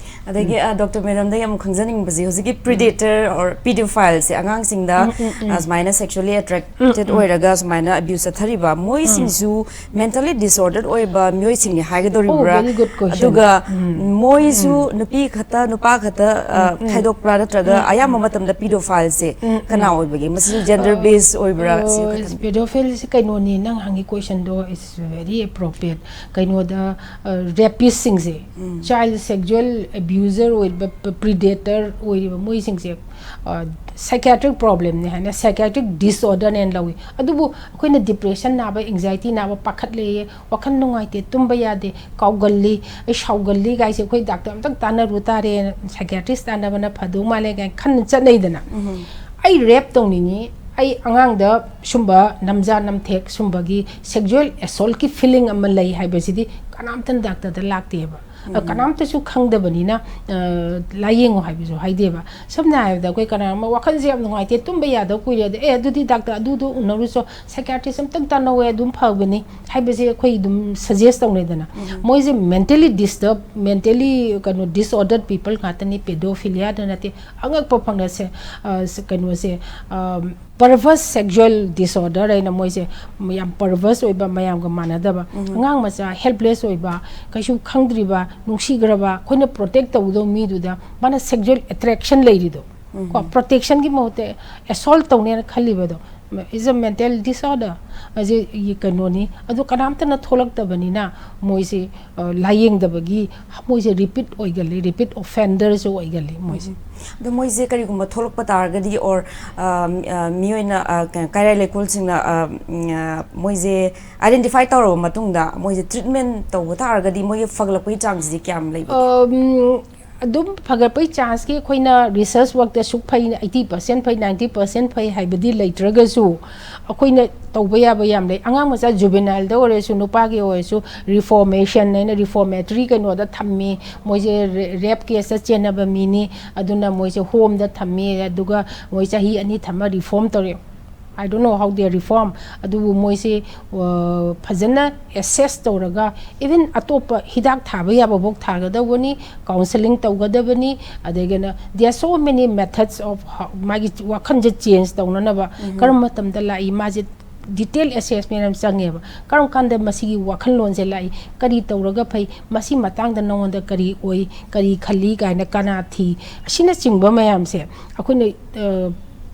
ꯑꯗꯒꯤ, ꯎꯝ꯫ ꯑ, ꯗꯣꯛꯇꯔ ꯃꯦꯗꯝꯗꯒꯤ ꯑꯃꯨꯛ ꯈꯪꯖꯅꯤꯡꯕꯁꯦ, ꯍꯧꯖꯤꯛꯀꯤ ꯎꯝ꯫ ꯄ꯭ꯔꯤꯗꯦꯇꯔ or ꯄꯤꯗꯣꯐꯥꯏꯜꯁꯦ ꯑꯉꯥꯡꯁꯤꯡꯗ, ꯎꯝ, ꯎꯝ, ꯎꯝ꯫ ꯑ, ꯁꯨꯃꯥꯏꯅ ꯁꯦꯛꯁꯨꯋꯦꯂꯤ ꯎꯝ, ꯑꯦꯇ꯭ꯔꯦꯛꯇꯦꯠ ꯎꯝ꯫ ꯑꯣꯏꯔꯒ ꯁꯨꯃꯥꯏꯅ ꯑꯕ꯭ꯌꯨꯁ ꯆꯠꯊꯔꯤꯕ, ꯎꯝ꯫ ꯃꯣꯏꯁꯤꯡꯁꯨ ꯃꯦꯟꯇꯦꯜꯂꯤ ꯗꯤꯁꯑꯣꯔꯗꯔ ꯑꯣꯏꯕ ꯃꯤꯑꯣꯏꯁꯤꯡꯅꯤ ꯍꯥꯏꯒꯗꯧꯔꯤꯕ꯭ꯔꯥ? Oh, very good question. ꯑꯗꯨꯒ ꯎꯝ꯫ ꯃꯣꯏꯁꯨ ꯎꯝ꯫ ꯅꯨꯄꯤ ꯈꯛꯇ, ꯅꯨꯄꯥ ꯈꯛꯇ, ꯑ, ꯎꯝ, ꯎꯝ꯫ ꯈꯥꯏꯗꯣꯛꯄ꯭ꯔꯥ? ꯅꯠꯇ꯭ꯔꯒ ꯎꯝ, ꯎꯝ꯫ ꯑꯌꯥꯝꯕ ꯃꯇꯝꯗ ꯄꯤꯗꯣꯐꯥꯏꯜꯁꯦ ꯎꯝ, ꯎꯝ꯫ ꯀꯅꯥ ꯑꯣꯏꯕꯒꯦ? ꯃꯁꯤꯁꯨ ꯖꯦꯟꯗꯔ ꯑ, ꯕꯦꯁ ꯑꯣꯏꯕ꯭ꯔꯥ? ꯁꯤ ꯑ, ꯈꯛꯇꯅꯤ꯫ ꯄꯦꯗꯣꯐꯤꯜꯁꯦ ꯀꯩꯅꯣꯅꯤ, ꯅꯪ ꯍꯪꯉꯤ ꯀꯣꯏꯁꯟꯗꯣ is very appropriate꯫ ꯀꯩꯅꯣꯗ, ꯑ, ꯔꯦꯄꯤꯁꯁꯤꯡꯁꯦ, ꯎꯝ꯫ ꯆꯥꯏꯜ ꯁꯦꯛꯖꯨꯋꯦꯜ ꯑꯦꯕ꯭ꯌꯨꯖꯔ ꯑꯣꯏꯔꯤꯕ, ꯄ-, ꯄ꯭ꯔꯤꯗꯦꯇꯔ ꯑꯣꯏꯔꯤꯕ ꯃꯣꯏꯁꯤꯡꯁꯦ, ꯑ, ꯁꯥꯏꯀꯤꯌꯥꯇ꯭ꯔꯤꯛ ꯄ꯭ꯔꯣꯕ꯭ꯂꯦꯝꯅꯤ ꯍꯥꯏꯅ, ꯁꯥꯏꯀꯤꯌꯥꯇ꯭ꯔꯤꯛ ꯗꯤꯁꯑꯣꯔꯗꯔꯅꯦꯅ ꯂꯧꯏ꯫ ꯑꯗꯨꯕꯨ ꯑꯩꯈꯣꯏꯅ ꯗꯤꯄ꯭ꯔꯦꯁꯟ ꯅꯥꯕ, ꯑꯦꯡꯖꯥꯏꯇꯤ ꯅꯥꯕ, ꯄꯥꯈꯠꯂꯦꯌꯦ, ꯋꯥꯈꯜ ꯅꯨꯡꯉꯥꯏꯇꯦ, ꯇꯨꯝꯕ ꯌꯥꯗꯦ, ꯀꯥꯎꯒꯜꯂꯤ, ꯑꯩ ꯁꯥꯎꯒꯜꯂꯤ ꯀꯥꯏꯁꯦ ꯑꯩꯈꯣꯏ ꯗꯥꯛꯇꯔ ꯑꯝꯇꯪ ꯇꯥꯟꯅꯔꯨ ꯇꯥꯔꯦꯅ, ꯁꯥꯏꯀꯤꯌꯥꯇ꯭ꯔꯤꯁ ꯇꯥꯟꯅꯕꯅ ꯐꯗꯧ ꯃꯥꯜꯂꯦ ꯀꯥꯏꯅ ꯈꯟ ꯆꯠꯅꯩꯗꯅ꯫ ꯎꯝ꯫ ꯑꯩ ꯔꯦꯞ ꯇꯧꯅꯤꯡꯉꯤ, ꯑꯩ ꯑꯉꯥꯡꯗ ꯁꯨꯝꯕ ꯅꯝꯖꯥ ꯅꯝꯊꯦꯛ, ꯁꯨꯝꯕꯒꯤ ꯁꯦꯛꯖꯨꯋꯦꯜ ꯑꯦꯁꯣꯜꯠꯀꯤ ꯐꯤꯂꯤꯡ ꯑꯃ ꯂꯩ ꯍꯥꯏꯕꯁꯤꯗꯤ ꯀꯅꯥꯝꯇꯅ ꯗꯥꯛꯇꯔꯗ ꯂꯥꯛꯇꯦꯕ꯫ ꯎꯝ꯫ ꯀꯅꯥꯝꯇꯁꯨ ꯈꯪꯗꯕꯅꯤꯅ, ꯑ, ꯂꯥꯏꯌꯦꯡꯉꯣ ꯍꯥꯏꯕꯁꯨ ꯍꯥꯏꯗꯦꯕ꯫ ꯁꯝꯅ ꯍꯥꯏꯔꯕꯗ, ꯑꯩꯈꯣꯏ ꯀꯅꯥ ꯑꯃ ꯋꯥꯈꯜꯁꯦ ꯌꯥꯝ ꯅꯨꯡꯉꯥꯏꯇꯦ, ꯇꯨꯝꯕ ꯌꯥꯗꯕ ꯀꯨꯏꯔꯦ, ꯑꯗ, "ꯑꯦ, ꯑꯗꯨꯗꯤ ꯗꯥꯛꯇꯔ ꯑꯗꯨꯗꯣ ꯎꯅꯔꯨꯆꯣ, ꯁꯥꯏꯀꯤꯌꯥꯇ꯭ꯔꯤꯁ ꯑꯝꯇꯪ ꯇꯥꯟꯅꯧꯋꯦ, ꯑꯗꯨꯝ ꯐꯕꯅꯤ" ꯍꯥꯏꯕꯁꯦ ꯑꯩꯈꯣꯏ ꯑꯗꯨꯝ ꯁꯖꯦꯁ ꯇꯧꯅꯩꯗꯅ꯫ ꯎꯝ꯫ ꯃꯣꯏꯁꯦ ꯃꯦꯟꯇꯦꯂꯤ ꯗꯤꯁꯇꯔꯕ, ꯃꯦꯟꯇꯦꯂꯤ ꯀꯩꯅꯣ, ꯗꯤꯁꯑꯣꯔꯗꯔ ꯄꯤꯄꯜ ꯉꯥꯛꯇꯅꯤ, ꯄꯦꯗꯣꯐꯤꯂꯤꯌꯥꯗ ꯅꯠꯇꯦ꯫ ꯑꯉꯛꯄ ꯐꯪꯅ ꯁꯦ-, ꯑ, ꯁ-, ꯀꯩꯅꯣꯁꯦ, ꯑ, ꯄꯔꯚꯔꯁ ꯁꯦꯛꯖꯨꯋꯦꯜ ꯗꯤꯁꯑꯣꯔꯗꯔ ꯍꯥꯏꯅ ꯃꯣꯏꯁꯦ ꯌꯥꯝ ꯄꯔꯚꯔꯁ ꯑꯣꯏꯕ, ꯃꯌꯥꯝꯒ ꯃꯥꯟꯅꯗꯕ, ꯎꯝ꯫ ꯑꯉꯥꯡ ꯃꯆꯥ ꯍꯦꯜꯞꯂꯦꯁ ꯑꯣꯏꯕ, ꯀꯩꯁꯨ ꯈꯪꯗ꯭ꯔꯤꯕ, ꯅꯨꯡꯁꯤꯈ꯭ꯔꯕ, ꯑꯩꯈꯣꯏꯅ ꯄ꯭ꯔꯣꯇꯦꯛ ꯇꯧꯒꯗꯧꯕ ꯃꯤꯗꯨꯗ ꯃꯥꯅ ꯁꯦꯛꯖꯨꯋꯦꯜ ꯑꯦꯇ꯭ꯔꯦꯛꯁꯟ ꯂꯩꯔꯤꯗꯣ, ꯀꯣ, ꯄ꯭ꯔꯣꯇꯦꯛꯁꯟꯒꯤ ꯃꯍꯨꯠꯇ ꯑꯦꯁꯣꯜꯠ ꯇꯧꯅꯦꯅ ꯈꯜꯂꯤꯕꯗꯣ, is a mental disorder꯫ ꯑꯁꯤ ꯀꯩꯅꯣꯅꯤ꯫ ꯑꯗꯨ ꯀꯅꯥꯝꯇꯅ ꯊꯣꯛꯂꯛꯇꯕꯅꯤꯅ ꯃꯣꯏꯁꯤ, ꯑ, ꯂꯥꯌꯦꯡꯗꯕꯒꯤ ꯃꯣꯏꯁꯦ ꯔꯤꯄꯤꯠ ꯑꯣꯏꯒꯜꯂꯤ, ꯔꯤꯄꯤꯠ ꯑꯣꯐꯦꯟꯗꯔꯁꯨ ꯑꯣꯏꯒꯜꯂꯤ ꯃꯣꯏꯁꯦ꯫ ꯑꯗꯣ ꯃꯣꯏꯁꯦ ꯀꯔꯤꯒꯨꯝꯕ ꯊꯣꯛꯂꯛꯄ ꯇꯥꯔꯒꯗꯤ, or, ꯑ, ꯃꯤ ꯑꯣꯏꯅ, ꯑ, ꯀꯩ-, ꯀꯩꯔꯥꯏ ꯂꯩꯀꯣꯜꯁꯤꯡꯅ, ꯑ, ꯎꯝ, ꯑ, ꯃꯣꯏꯁꯦ ꯑꯥꯏꯗꯦꯟꯇꯤꯐꯥꯏ ꯇꯧꯔꯕ ꯃꯇꯨꯡꯗ ꯃꯣꯏꯁꯦ ꯇ꯭ꯔꯤꯠꯃꯦꯟ ꯇꯧꯕ ꯇꯥꯔꯒꯗꯤ ꯃꯣꯏꯒꯤ ꯐꯒꯠꯂꯛꯄꯒꯤ ꯆꯥꯡꯁꯤꯗꯤ ꯀꯌꯥꯝ ꯂꯩꯕꯒꯦ? ꯑꯝ, ꯑꯗꯨꯝ ꯐꯒꯠꯄꯒꯤ ꯆꯥꯟꯁꯀꯤ ꯑꯩꯈꯣꯏꯅ ꯔꯤꯁꯔꯁ ꯋꯥꯔꯛꯇ ꯁꯨꯛ ꯐꯩ, ꯑꯩꯠꯇꯤ ꯄꯥꯔꯁꯦꯟ ꯐꯩ, ꯅꯥꯏꯟꯇꯤ ꯄꯥꯔꯁꯦꯟ ꯐꯩ ꯍꯥꯏꯕꯗꯤ ꯂꯩꯇ꯭ꯔꯒꯁꯨ, ꯑꯩꯈꯣꯏꯅ ꯇꯧꯕ ꯌꯥꯕ ꯌꯥꯝ ꯂꯩ꯫ ꯑꯉꯥꯡ ꯃꯆꯥ ꯖꯨꯕꯦꯅꯥꯏꯜꯗ ꯑꯣꯏꯔꯁꯨ, ꯅꯨꯄꯥꯒꯤ ꯑꯣꯏꯔꯁꯨ, ꯔꯤꯐꯣꯔꯃꯦꯁꯟ ꯍꯥꯏꯅ ꯔꯤꯐꯣꯔꯃꯦꯇꯔꯤ ꯀꯩꯅꯣꯗ ꯊꯝꯃꯤ, ꯃꯣꯏꯁꯦ ꯔꯦ-, ꯔꯦꯞ ꯀꯦꯁꯇ ꯆꯦꯟꯅꯕ ꯃꯤꯅꯤ, ꯑꯗꯨꯅ ꯃꯣꯏꯁꯦ ꯍꯣꯝꯗ ꯊꯝꯃꯤ, ꯑꯗꯨꯒ ꯃꯣꯏ ꯆꯍꯤ ꯑꯅꯤ ꯊꯝꯃ ꯔꯤꯐꯣꯔꯝ ꯇꯧꯔꯛꯑꯦ꯫ I don't know how they reform꯫ ꯑꯗꯨꯕꯨ ꯃꯣꯏꯁꯦ, ꯑ, ꯐꯖꯅ ꯑꯦꯁꯦꯁ ꯇꯧꯔꯒ, ꯏꯚꯟ ꯑꯇꯣꯞꯄ ꯍꯤꯗꯥꯛ ꯊꯥꯕ ꯌꯥꯕꯐꯥꯎ ꯊꯥꯒꯗꯧꯕꯅꯤ, ꯀꯥꯎꯟꯁꯦꯂꯤꯡ ꯇꯧꯒꯗꯕꯅꯤ, ꯑꯗꯒꯤꯅ there are so many methods of how, ꯃꯥꯒꯤ ꯋꯥꯈꯜꯁꯦ ꯆꯦꯟꯖ ꯇꯧꯅꯅꯕ꯫ ꯀꯔꯝꯕ ꯃꯇꯝꯗ ꯂꯥꯛꯏ, ꯃꯥꯁꯦ ꯗꯤꯇꯦꯜ ꯑꯦꯁꯦꯁꯃꯦꯟ ꯑꯃ ꯆꯪꯉꯦꯕ꯫ ꯀꯔꯝ ꯀꯥꯟꯗ ꯃꯁꯤꯒꯤ ꯋꯥꯈꯜꯂꯣꯟꯁꯦ ꯂꯥꯛꯏ, ꯀꯔꯤ ꯇꯧꯔꯒ ꯐꯩ, ꯃꯁꯤ ꯃꯇꯥꯡꯗ ꯅꯉꯣꯟꯗ ꯀꯔꯤ ꯑꯣꯏ, ꯀꯔꯤ ꯈꯜꯂꯤ ꯀꯥꯏꯅ, ꯀꯅꯥ ꯊꯤ, ꯑꯁꯤꯅꯆꯤꯡꯕ ꯃꯌꯥꯝꯁꯦ ꯑꯩꯈꯣꯏꯅ, ꯑ,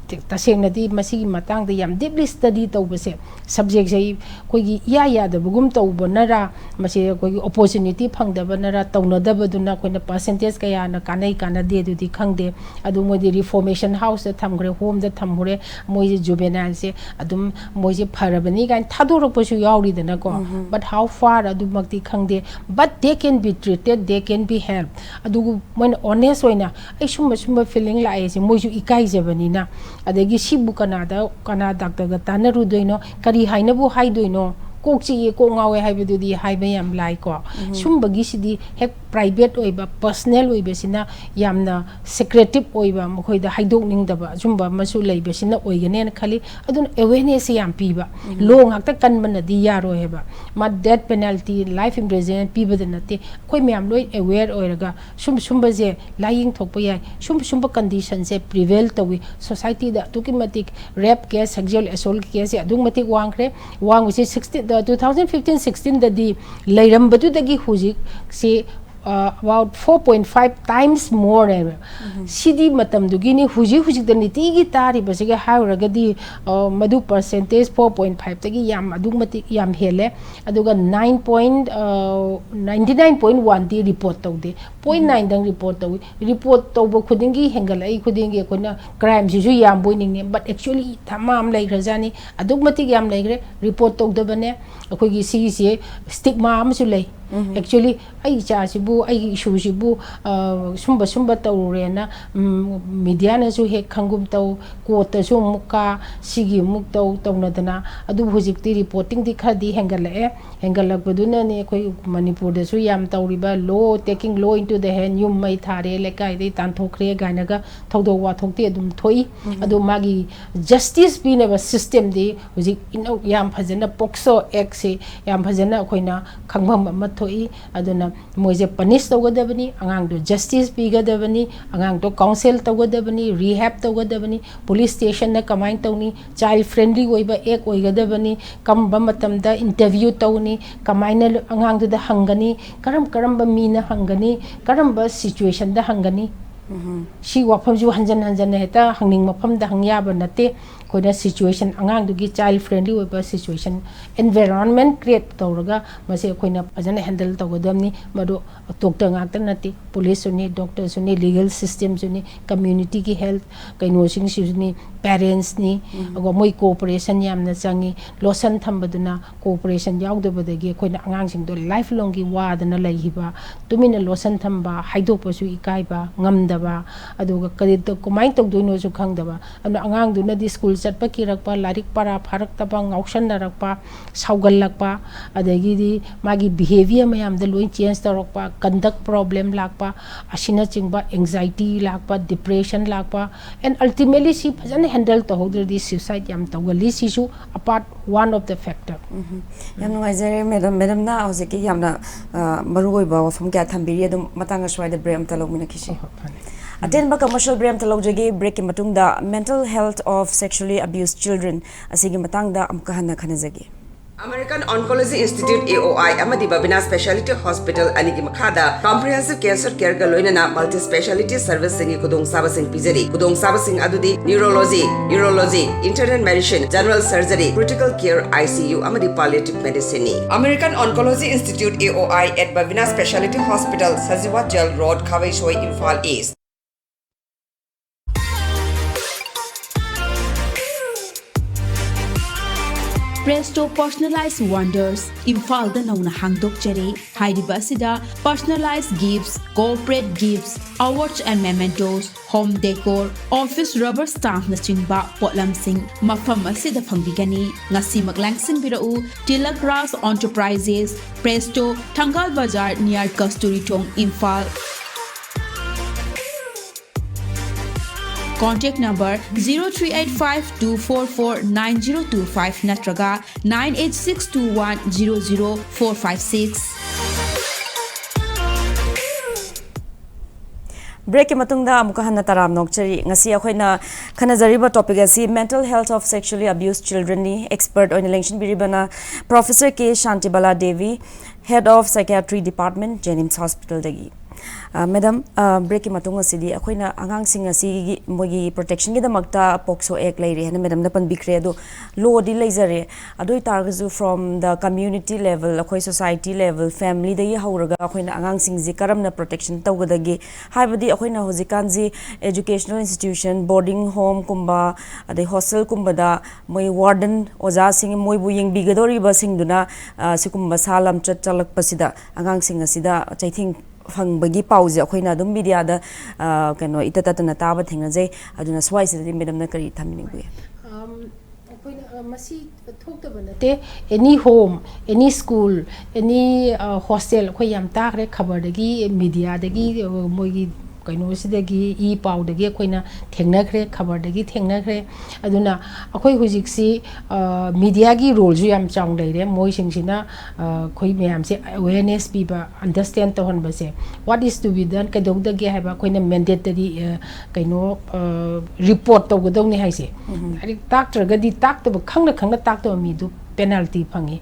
ꯇ-, ꯇꯁꯦꯡꯅꯗꯤ ꯃꯁꯤꯒꯤ ꯃꯇꯥꯡꯗ ꯌꯥꯝ ꯗꯤꯞꯂꯤ ꯁ꯭ꯇꯗꯤ ꯇꯧꯕꯁꯦ, ꯁꯕꯖꯦꯛꯁꯦ ꯑꯩꯈꯣꯏꯒꯤ ꯏꯌꯥ ꯌꯥꯗꯕꯒꯨꯝ ꯇꯧꯕꯅꯔꯥ, ꯃꯁꯤ ꯑꯩꯈꯣꯏꯒꯤ ꯑꯣꯄꯣꯔꯆꯨꯅꯤꯇꯤ ꯐꯪꯗꯕꯅꯔꯥ, ꯇꯧꯅꯗꯕꯗꯨꯅ ꯑꯩꯈꯣꯏꯅ ꯄꯥꯔꯁꯦꯟꯇꯦꯖ ꯀꯌꯥꯅ ꯀꯥꯟꯅꯩ ꯀꯥꯟꯅꯗꯦ ꯑꯗꯨꯗꯤ ꯈꯪꯗꯦ꯫ ꯑꯗꯨ ꯃꯣꯏꯗꯤ ꯔꯤꯐꯣꯔꯃꯦꯁꯟ ꯍꯥꯎꯁꯇ ꯊꯝꯈ꯭ꯔꯦ, ꯍꯣꯝꯗ ꯊꯝꯈ꯭ꯔꯦ, ꯃꯣꯏꯁꯦ ꯖꯨꯕꯦꯅꯥꯏꯜꯁꯦ ꯑꯗꯨꯝ ꯃꯣꯏꯁꯦ ꯐꯔꯕꯅꯤ ꯀꯥꯏꯅ ꯊꯥꯗꯣꯔꯛꯄꯁꯨ ꯌꯥꯎꯔꯤꯗꯅꯀꯣ꯫ But how far ꯑꯗꯨꯃꯛꯇꯤ ꯈꯪꯗꯦ꯫ But they can be treated, they can be helped꯫ ꯑꯗꯨꯕꯨ ꯃꯣꯏꯅ ꯑꯣꯅꯦꯁ ꯑꯣꯏꯅ ꯑꯩ ꯁꯨꯝꯕ ꯁꯨꯝꯕ ꯐꯤꯂꯤꯡ ꯂꯥꯛꯑꯦꯁꯦ ꯃꯣꯏꯁꯨ ꯏꯀꯥꯏꯖꯕꯅꯤꯅ, ꯑꯗꯒꯤ ꯁꯤꯕꯨ ꯀꯅꯥꯗ, ꯀꯅꯥ ꯗꯥꯛꯇꯔꯒ ꯇꯥꯟꯅꯔꯨꯗꯣꯏꯅꯣ, ꯀꯔꯤ ꯍꯥꯏꯅꯕꯨ ꯍꯥꯏꯗꯣꯏꯅꯣ, ꯀꯣꯛ ꯆꯤꯛꯑꯦ, ꯀꯣꯛ ꯉꯥꯎꯋꯦ ꯍꯥꯏꯕꯗꯨꯗꯤ ꯍꯥꯏꯕ ꯌꯥꯝ ꯂꯥꯏꯀꯣ꯫ ꯁꯨꯝꯕꯒꯤꯁꯤꯗꯤ ꯍꯦꯛ ꯄ꯭ꯔꯥꯏꯚꯦꯠ ꯑꯣꯏꯕ, ꯄꯔꯁꯅꯦꯜ ꯑꯣꯏꯕꯁꯤꯅ ꯌꯥꯝꯅ ꯁꯦꯀ꯭ꯔꯦꯇꯤꯞ ꯑꯣꯏꯕ, ꯃꯈꯣꯏꯗ ꯍꯥꯏꯗꯣꯛꯅꯤꯡꯗꯕ ꯑꯁꯨꯝꯕ ꯑꯃꯁꯨ ꯂꯩꯕꯁꯤꯅ ꯑꯣꯏꯒꯅꯦꯅ ꯈꯜꯂꯤ꯫ ꯑꯗꯨꯅ ꯑꯦꯋꯦꯔꯅꯦꯁꯁꯦ ꯌꯥꯝ ꯄꯤꯕ, ꯂꯣ ꯉꯥꯛꯇ ꯀꯟꯕꯅꯗꯤ ꯌꯥꯔꯣꯏ ꯍꯥꯏꯕ꯫ ꯃꯥ ꯗꯦꯠ ꯄꯦꯅꯥꯜꯇꯤ, ꯂꯥꯏꯐ ꯏꯝꯄ꯭ꯔꯤꯖꯟꯃꯦꯟ ꯄꯤꯕꯗ ꯅꯠꯇꯦ꯫ ꯑꯩꯈꯣꯏ ꯃꯌꯥꯝ ꯂꯣꯏ ꯑꯦꯋꯦꯔ ꯑꯣꯏꯔꯒ ꯁꯨꯝ ꯁꯨꯝꯕꯁꯦ ꯂꯥꯏꯌꯦꯡ ꯊꯣꯛꯄ ꯌꯥꯏ, ꯁꯨꯝ ꯁꯨꯝꯕ ꯀꯟꯗꯤꯁꯟꯁꯦ ꯄ꯭ꯔꯤꯚꯦꯜ ꯇꯧꯏ꯫ ꯁꯣꯁꯥꯏꯇꯤꯗ ꯑꯗꯨꯛꯀꯤ ꯃꯇꯤꯛ ꯔꯦꯞ ꯀꯦꯁ, ꯁꯦꯛꯖꯨꯋꯦꯜ ꯑꯦꯁꯣꯜꯠ ꯀꯦꯁꯁꯦ ꯑꯗꯨꯛꯀꯤ ꯃꯇꯤꯛ ꯋꯥꯡꯈ꯭ꯔꯦ꯫ ꯋꯥꯡꯕꯁꯦ ꯁꯤꯛꯁꯇꯤꯟ, ꯇꯨ ꯊꯥꯎꯖꯟ ꯐꯤꯐꯇꯤꯟ ꯁꯤꯛꯁꯇꯤꯟꯗꯗꯤ ꯂꯩꯔꯝꯕꯗꯨꯗꯒꯤ ꯍꯧꯖꯤꯛꯁꯤ about four point five times more ꯅꯦꯕ꯫ ꯁꯤꯗꯤ ꯃꯇꯝꯗꯨꯒꯤꯅꯤ꯫ ꯍꯧꯖꯤꯛ ꯍꯧꯖꯤꯛꯇ ꯅꯤꯇꯤꯒꯤ ꯇꯥꯔꯤꯕꯁꯤꯒ ꯍꯥꯏꯔꯨꯔꯒꯗꯤ, ꯑ, ꯃꯗꯨ percentage four point five ꯇꯒꯤ ꯌꯥꯝ ꯑꯗꯨꯛ ꯃꯇꯤꯛ ꯌꯥꯝ ꯍꯦꯜꯂꯦ꯫ ꯑꯗꯨꯒ nine point, ꯑ, ninety nine point one ꯗꯤ report ꯇꯧꯗꯦ, point nine ꯗꯪ report ꯇꯧꯏ꯫ Report ꯇꯧꯕ ꯈꯨꯗꯤꯡꯒꯤ, ꯍꯦꯟꯒꯠꯂꯛꯏ ꯈꯨꯗꯤꯡꯒꯤ ꯑꯩꯈꯣꯏꯅ crime ꯁꯤꯁꯨ ꯌꯥꯝꯕꯣꯏ ꯅꯤꯡꯉꯦ, but actually ꯙꯃꯥ ꯑꯃ ꯂꯩꯈ꯭ꯔꯖꯥꯠꯅꯤ꯫ ꯑꯗꯨꯛ ꯃꯇꯤꯛ ꯌꯥꯝ ꯂꯩꯈ꯭ꯔꯦ꯫ Report ꯇꯧꯗꯕꯅꯦ꯫ ꯑꯩꯈꯣꯏꯒꯤ ꯁꯤꯒꯤꯁꯦ stigma ꯑꯃꯁꯨ ꯂꯩ꯫ Actually ꯑꯩ ꯏꯆꯥꯁꯤꯕꯨ, ꯑꯩꯒꯤ ꯏꯁꯨꯁꯤꯕꯨ, ꯑ, ꯁꯨꯝꯕ ꯁꯨꯝꯕ ꯇꯧꯔꯨꯔꯦꯅ, ꯎꯝ, media ꯅꯁꯨ ꯍꯦꯛ ꯈꯪꯒꯨꯝ ꯇꯧ, court ꯇꯁꯨ ꯑꯃꯨꯛ ꯀꯥ, ꯁꯤꯒꯤ ꯑꯃꯨꯛ ꯇꯧ ꯇꯧꯅꯗꯅ꯫ ꯑꯗꯨꯕꯨ ꯍꯧꯖꯤꯛꯇꯤ reporting ꯗꯤ ꯈꯔꯗꯤ ꯍꯦꯟꯒꯠꯂꯛꯑꯦ꯫ ꯍꯦꯟꯒꯠꯂꯛꯄꯗꯨꯅꯅꯦ ꯑꯩꯈꯣꯏ ꯃꯅꯤꯄꯨꯔꯗꯁꯨ ꯌꯥꯝ ꯇꯧꯔꯤꯕ law taking law into the hand, ꯌꯨꯝ ꯃꯩ ꯊꯥꯔꯦ, ꯂꯩꯀꯥꯏꯗꯩ ꯇꯥꯟꯊꯣꯛꯈ꯭ꯔꯦ ꯀꯥꯏꯅꯒ ꯊꯧꯗꯣꯛ ꯋꯥꯊꯣꯛꯇꯤ ꯑꯗꯨꯝ ꯊꯣꯛꯏ꯫ ꯑꯗꯣ ꯃꯥꯒꯤ justice ꯄꯤꯅꯕ system ꯗꯤ ꯍꯧꯖꯤꯛ ꯏꯅꯧ-, ꯌꯥꯝ ꯐꯖꯅ POCSO Act ꯁꯦ ꯌꯥꯝ ꯐꯖꯅ ꯑꯩꯈꯣꯏꯅ ꯈꯪꯐꯝ ꯑꯃ ꯊꯣꯛꯏ꯫ ꯑꯗꯨꯅ ꯃꯣꯏꯁꯦ punish ꯇꯧꯒꯗꯕꯅꯤ, ꯑꯉꯥꯡꯗꯣ justice ꯄꯤꯒꯗꯕꯅꯤ, ꯑꯉꯥꯡꯗꯣ counsel ꯇꯧꯒꯗꯕꯅꯤ, rehab ꯇꯧꯒꯗꯕꯅꯤ, police station ꯅ ꯀꯃꯥꯏꯅ ꯇꯧꯅꯤ, child friendly ꯑꯣꯏꯕ act ꯑꯣꯏꯒꯗꯕꯅꯤ, ꯀꯔꯝꯕ ꯃꯇꯝꯗ interview ꯇꯧꯅꯤ, ꯀꯃꯥꯏꯅ ꯑꯉꯥꯡꯗꯨꯗ ꯍꯪꯒꯅꯤ, ꯀꯔꯝ ꯀꯔꯝꯕ ꯃꯤꯅ ꯍꯪꯒꯅꯤ, ꯀꯔꯝꯕ situation ꯗ ꯍꯪꯒꯅꯤ꯫ ꯁꯤ ꯋꯥꯐꯝꯁꯨ ꯍꯟꯖꯟ ꯍꯟꯖꯟꯅ ꯍꯦꯛꯇ ꯍꯪꯅꯤꯡ ꯃꯐꯝꯗ ꯍꯪ ꯌꯥꯕ ꯅꯠꯇꯦ꯫ ꯑꯩꯈꯣꯏꯅ situation, ꯑꯉꯥꯡꯗꯨꯒꯤ child friendly ꯑꯣꯏꯕ situation, environment create ꯇꯧꯔꯒ ꯃꯁꯤ ꯑꯩꯈꯣꯏꯅ ꯐꯖꯅ handle ꯇꯧꯒꯗꯕꯅꯤ꯫ ꯃꯗꯨ doctor ꯉꯥꯛꯇ ꯅꯠꯇꯦ, police ꯁꯨꯅꯤ, doctor ꯁꯨꯅꯤ, legal system ꯁꯨꯅꯤ, community ꯒꯤ health ꯀꯩꯅꯣꯁꯤꯡꯁꯤꯁꯨꯅꯤ, parents ꯅꯤ꯫ ꯑꯗꯨꯒ ꯃꯣꯏ cooperation ꯌꯥꯝꯅ ꯆꯪꯉꯤ꯫ Lotion ꯊꯝꯕꯗꯨꯅ cooperation ꯌꯥꯎꯗꯕꯗꯒꯤ ꯑꯩꯈꯣꯏꯅ ꯑꯉꯥꯡꯁꯤꯡꯗꯣ life long ꯒꯤ ꯋꯥꯗꯅ ꯂꯩꯈꯤꯕ, ꯇꯨꯃꯤꯟꯅ lotion ꯊꯝꯕ, ꯍꯥꯏꯗꯣꯛꯄꯁꯨ ꯏꯀꯥꯏꯕ, ꯉꯝꯗꯕ, ꯑꯗꯨꯒ ꯀꯔꯤ ꯇꯧ-, ꯀꯃꯥꯏꯅ ꯇꯧꯗꯣꯏꯅꯣꯁꯨ ꯈꯪꯗꯕ꯫ ꯑꯗꯨꯅ ꯑꯉꯥꯡꯗꯨꯅꯗꯤ school ꯆꯠꯄ ꯀꯤꯔꯛꯄ, ꯂꯥꯏꯔꯤꯛ ꯄꯔꯥ ꯐꯥꯔꯛꯇꯕ, ꯉꯥꯎꯁꯟꯅꯔꯛꯄ, ꯁꯥꯎꯒꯜꯂꯛꯄ, ꯑꯗꯒꯤꯗꯤ ꯃꯥꯒꯤ behaviour ꯃꯌꯥꯝꯗ ꯂꯣꯏ change ꯇꯧꯔꯛꯄ, conduct problem ꯂꯥꯛꯄ, ꯑꯁꯤꯅꯆꯤꯡꯕ anxiety ꯂꯥꯛꯄ, depression ꯂꯥꯛꯄ, and ultimately ꯁꯤ ꯐꯖꯅ handle ꯇꯧꯍꯧꯗ꯭ꯔꯗꯤ suicide ꯌꯥꯝ ꯇꯧꯒꯜꯂꯤ꯫ ꯁꯤꯁꯨ a part, one of the factor꯫ ꯌꯥꯝ ꯅꯨꯡꯉꯥꯏꯖꯔꯦ madam꯫ Madam ꯅ ꯍꯧꯖꯤꯛꯀꯤ ꯌꯥꯝꯅ, ꯑ, ꯃꯔꯨꯑꯣꯏꯕ ꯋꯥꯐꯝ ꯀꯌꯥ ꯊꯝꯕꯤꯔꯤ꯫ ꯑꯗꯨꯝ ꯃꯇꯥꯡ ꯑꯁ꯭ꯋꯥꯏꯗ break ꯑꯝꯇ ꯂꯧꯃꯤꯟꯅꯈꯤꯁꯤ꯫ ꯍꯣꯏ, ꯍꯣꯏ, ꯐꯅꯤ꯫ ꯑꯇꯦꯟꯕ commercial break ꯑꯝꯇ ꯂꯧꯖꯒꯦ꯫ Break ꯀꯤ ꯃꯇꯨꯡꯗ mental health of sexually abused children ꯑꯁꯤꯒꯤ ꯃꯇꯥꯡꯗ ꯑꯃꯨꯛꯀ ꯍꯟꯅ ꯈꯟꯅꯖꯒꯦ꯫ American Oncology Institute, A O I, ꯑꯃꯗꯤ Bavina Specialty Hospital ꯑꯅꯤꯒꯤ ꯃꯈꯥꯗ comprehensive cancer careꯒ ꯂꯣꯏꯅꯅ multi specialty serviceꯁꯤꯡꯒꯤ ꯈꯨꯗꯣꯡꯆꯥꯕꯁꯤꯡ ꯄꯤꯖꯔꯤ꯫ ꯈꯨꯗꯣꯡꯆꯥꯕꯁꯤꯡ ꯑꯗꯨꯗꯤ neurology, urology, internal medicine, general surgery, critical care, I C U, ꯑꯃꯗꯤ palliative medicineꯅꯤ꯫ American Oncology Institute, A O I, at Bavina Specialty Hospital, Sajiwa Jail Road, ꯈꯥꯕꯩꯁꯣꯏ, Imphal is. Presto Personalized Wonders, ꯏꯝꯐꯥꯜꯗ ꯅꯧꯅ ꯍꯥꯡꯗꯣꯛꯆꯔꯦ꯫ ꯍꯥꯏꯔꯤꯕ ꯑꯁꯤꯗ personalized gifts, corporate gifts, awards and mementos, home decor, office rubber stampꯅꯆꯤꯡꯕ ꯄꯣꯠꯂꯝꯁꯤꯡ ꯃꯐꯝ ꯑꯁꯤꯗ ꯐꯪꯕꯤꯒꯅꯤ꯫ ꯉꯁꯤꯃꯛ ꯂꯥꯡꯁꯤꯟꯕꯤꯔꯛꯎ꯫ Tilak Raj Enterprises, Presto, ꯊꯪꯒꯥꯜ ꯕꯖꯥꯔ, near ꯀꯁꯇꯨꯔꯤ ꯊꯣꯡ, Imphal. Contact number zero three eight five two four four nine zero two five ꯅꯠꯇ꯭ꯔꯒ nine eight six two one zero zero four five six꯫ ꯕ꯭ꯔꯦꯛꯀꯤ ꯃꯇꯨꯡꯗ ꯑꯃꯨꯛꯀ ꯍꯟꯅ ꯇꯔꯥꯝꯅ ꯑꯣꯛꯆꯔꯤ꯫ ꯉꯁꯤ ꯑꯩꯈꯣꯏꯅ ꯈꯟꯅꯖꯔꯤꯕ ꯇꯣꯄꯤꯛ ꯑꯁꯤ mental health of sexually abused childrenꯅꯤ꯫ ꯑꯦꯛꯁꯄꯔꯠ ꯑꯣꯏꯅ ꯂꯦꯡꯁꯤꯟꯕꯤꯔꯤꯕꯅ Professor K Shantibala Devi, Head of Psychiatry Department, JNIMS Hospitalꯗꯒꯤ꯫ ꯃꯦꯗꯥꯝ, ꯕ꯭ꯔꯦꯛꯀꯤ ꯃꯇꯨꯡ ꯑꯁꯤꯗꯤ ꯑꯩꯈꯣꯏꯅ ꯑꯉꯥꯡꯁꯤꯡ ꯑꯁꯤꯒꯤ ꯃꯣꯏꯒꯤ ꯄ꯭ꯔꯣꯇꯦꯛꯁꯟꯒꯤꯗꯃꯛꯇ ꯄꯣꯛꯁꯣ ꯑꯦꯛ ꯂꯩꯔꯦ ꯍꯥꯏꯅ ꯃꯦꯗꯥꯝꯅ ꯄꯟꯕꯤꯈ꯭ꯔꯦ꯫ ꯑꯗꯣ ꯂꯣꯗꯤ ꯂꯩꯖꯔꯦ, ꯑꯗꯨ ꯑꯣꯏ ꯇꯥꯔꯒꯁꯨ from the community level, ꯑꯩꯈꯣꯏ society level, familyꯗꯒꯤ ꯍꯧꯔꯒ ꯑꯩꯈꯣꯏꯅ ꯑꯉꯥꯡꯁꯤꯡꯁꯤ ꯀꯔꯝꯅ ꯄ꯭ꯔꯣꯇꯦꯛꯁꯟ ꯇꯧꯒꯗꯒꯦ? ꯍꯥꯏꯕꯗꯤ ꯑꯩꯈꯣꯏꯅ ꯍꯧꯖꯤꯛꯀꯥꯟꯁꯤ educational institution, boarding homeꯀꯨꯝꯕ, ꯑꯗꯩ ꯍꯣꯁꯇꯦꯜꯒꯨꯝꯕꯗ ꯃꯣꯏ ꯋꯥꯔꯗꯟ ꯑꯣꯖꯥꯁꯤꯡ ꯃꯣꯏꯕꯨ ꯌꯦꯡꯕꯤꯒꯗꯧꯔꯤꯕꯁꯤꯡꯗꯨꯅ ꯁꯤꯒꯨꯝꯕ ꯁꯥ ꯂꯝꯆꯠ ꯆꯠꯂꯛꯄꯁꯤꯗ ꯑꯉꯥꯡꯁꯤꯡ ꯑꯁꯤꯗ ꯆꯩꯊꯦꯡ ꯐꯪꯕꯒꯤ ꯄꯥꯎꯁꯦ ꯑꯩꯈꯣꯏꯅ ꯑꯗꯨꯝ ꯃꯤꯗꯤꯌꯥꯗ ꯀꯩꯅꯣ ꯏꯇꯠ ꯇꯠꯇꯅ ꯇꯥꯕ ꯊꯦꯡꯅꯖꯩ꯫ ꯑꯗꯨꯅ ꯁ꯭ꯋꯥꯏꯁꯤꯗꯗꯤ ꯃꯦꯗꯥꯝꯅ ꯀꯔꯤ ꯊꯝꯕꯤꯅꯤꯡꯕꯒꯦ? ꯑꯩꯈꯣꯏꯅ ꯃꯁꯤ ꯊꯣꯛꯇꯕ ꯅꯠꯇꯦ꯫ Any home, any school, any hostel ꯑꯩꯈꯣꯏ ꯌꯥꯝ ꯇꯥꯈ꯭ꯔꯦ ꯈꯕꯔꯗꯒꯤ, ꯃꯤꯗꯤꯌꯥꯗꯒꯤ, ꯃꯣꯏꯒꯤ ꯀꯩꯅꯣꯁꯤꯗꯒꯤ, ꯏ ꯄꯥꯎꯗꯒꯤ ꯑꯩꯈꯣꯏꯅ ꯊꯦꯡꯅꯈ꯭ꯔꯦ, ꯈꯕꯔꯗꯒꯤ ꯊꯦꯡꯅꯈ꯭ꯔꯦ꯫ ꯑꯗꯨꯅ ꯑꯩꯈꯣꯏ ꯍꯧꯖꯤꯛꯁꯤ ꯃꯤꯗꯤꯌꯥꯒꯤ ꯔꯣꯜꯁꯨ ꯌꯥꯝ ꯆꯥꯎꯅ ꯂꯩꯔꯦ꯫ ꯃꯣꯏꯁꯤꯡꯁꯤꯅ ꯑꯩꯈꯣꯏ ꯃꯌꯥꯝꯁꯦ ꯑꯦꯋꯦꯔꯅꯦꯁ ꯄꯤꯕ, ꯑꯟꯗꯔꯁꯇꯦꯟ ꯇꯧꯍꯟꯕꯁꯦ꯫ What is to be done, ꯀꯩꯗꯧꯗꯒꯦ ꯍꯥꯏꯕ ꯑꯩꯈꯣꯏꯅ ꯃꯦꯟꯗꯦꯠꯇꯗꯤ ꯀꯩꯅꯣ ꯔꯤꯄꯣꯔꯠ ꯇꯧꯒꯗꯧꯅꯤ ꯍꯥꯏꯁꯦ꯫ ꯂꯥꯏꯔꯤꯛ ꯇꯥꯛꯇ꯭ꯔꯒꯗꯤ ꯇꯥꯛꯇꯕ, ꯈꯪꯅ ꯈꯪꯅ ꯇꯥꯛꯇꯕ ꯃꯤꯗꯨ ꯄꯦꯅꯥꯜꯇꯤ ꯐꯪꯉꯤ,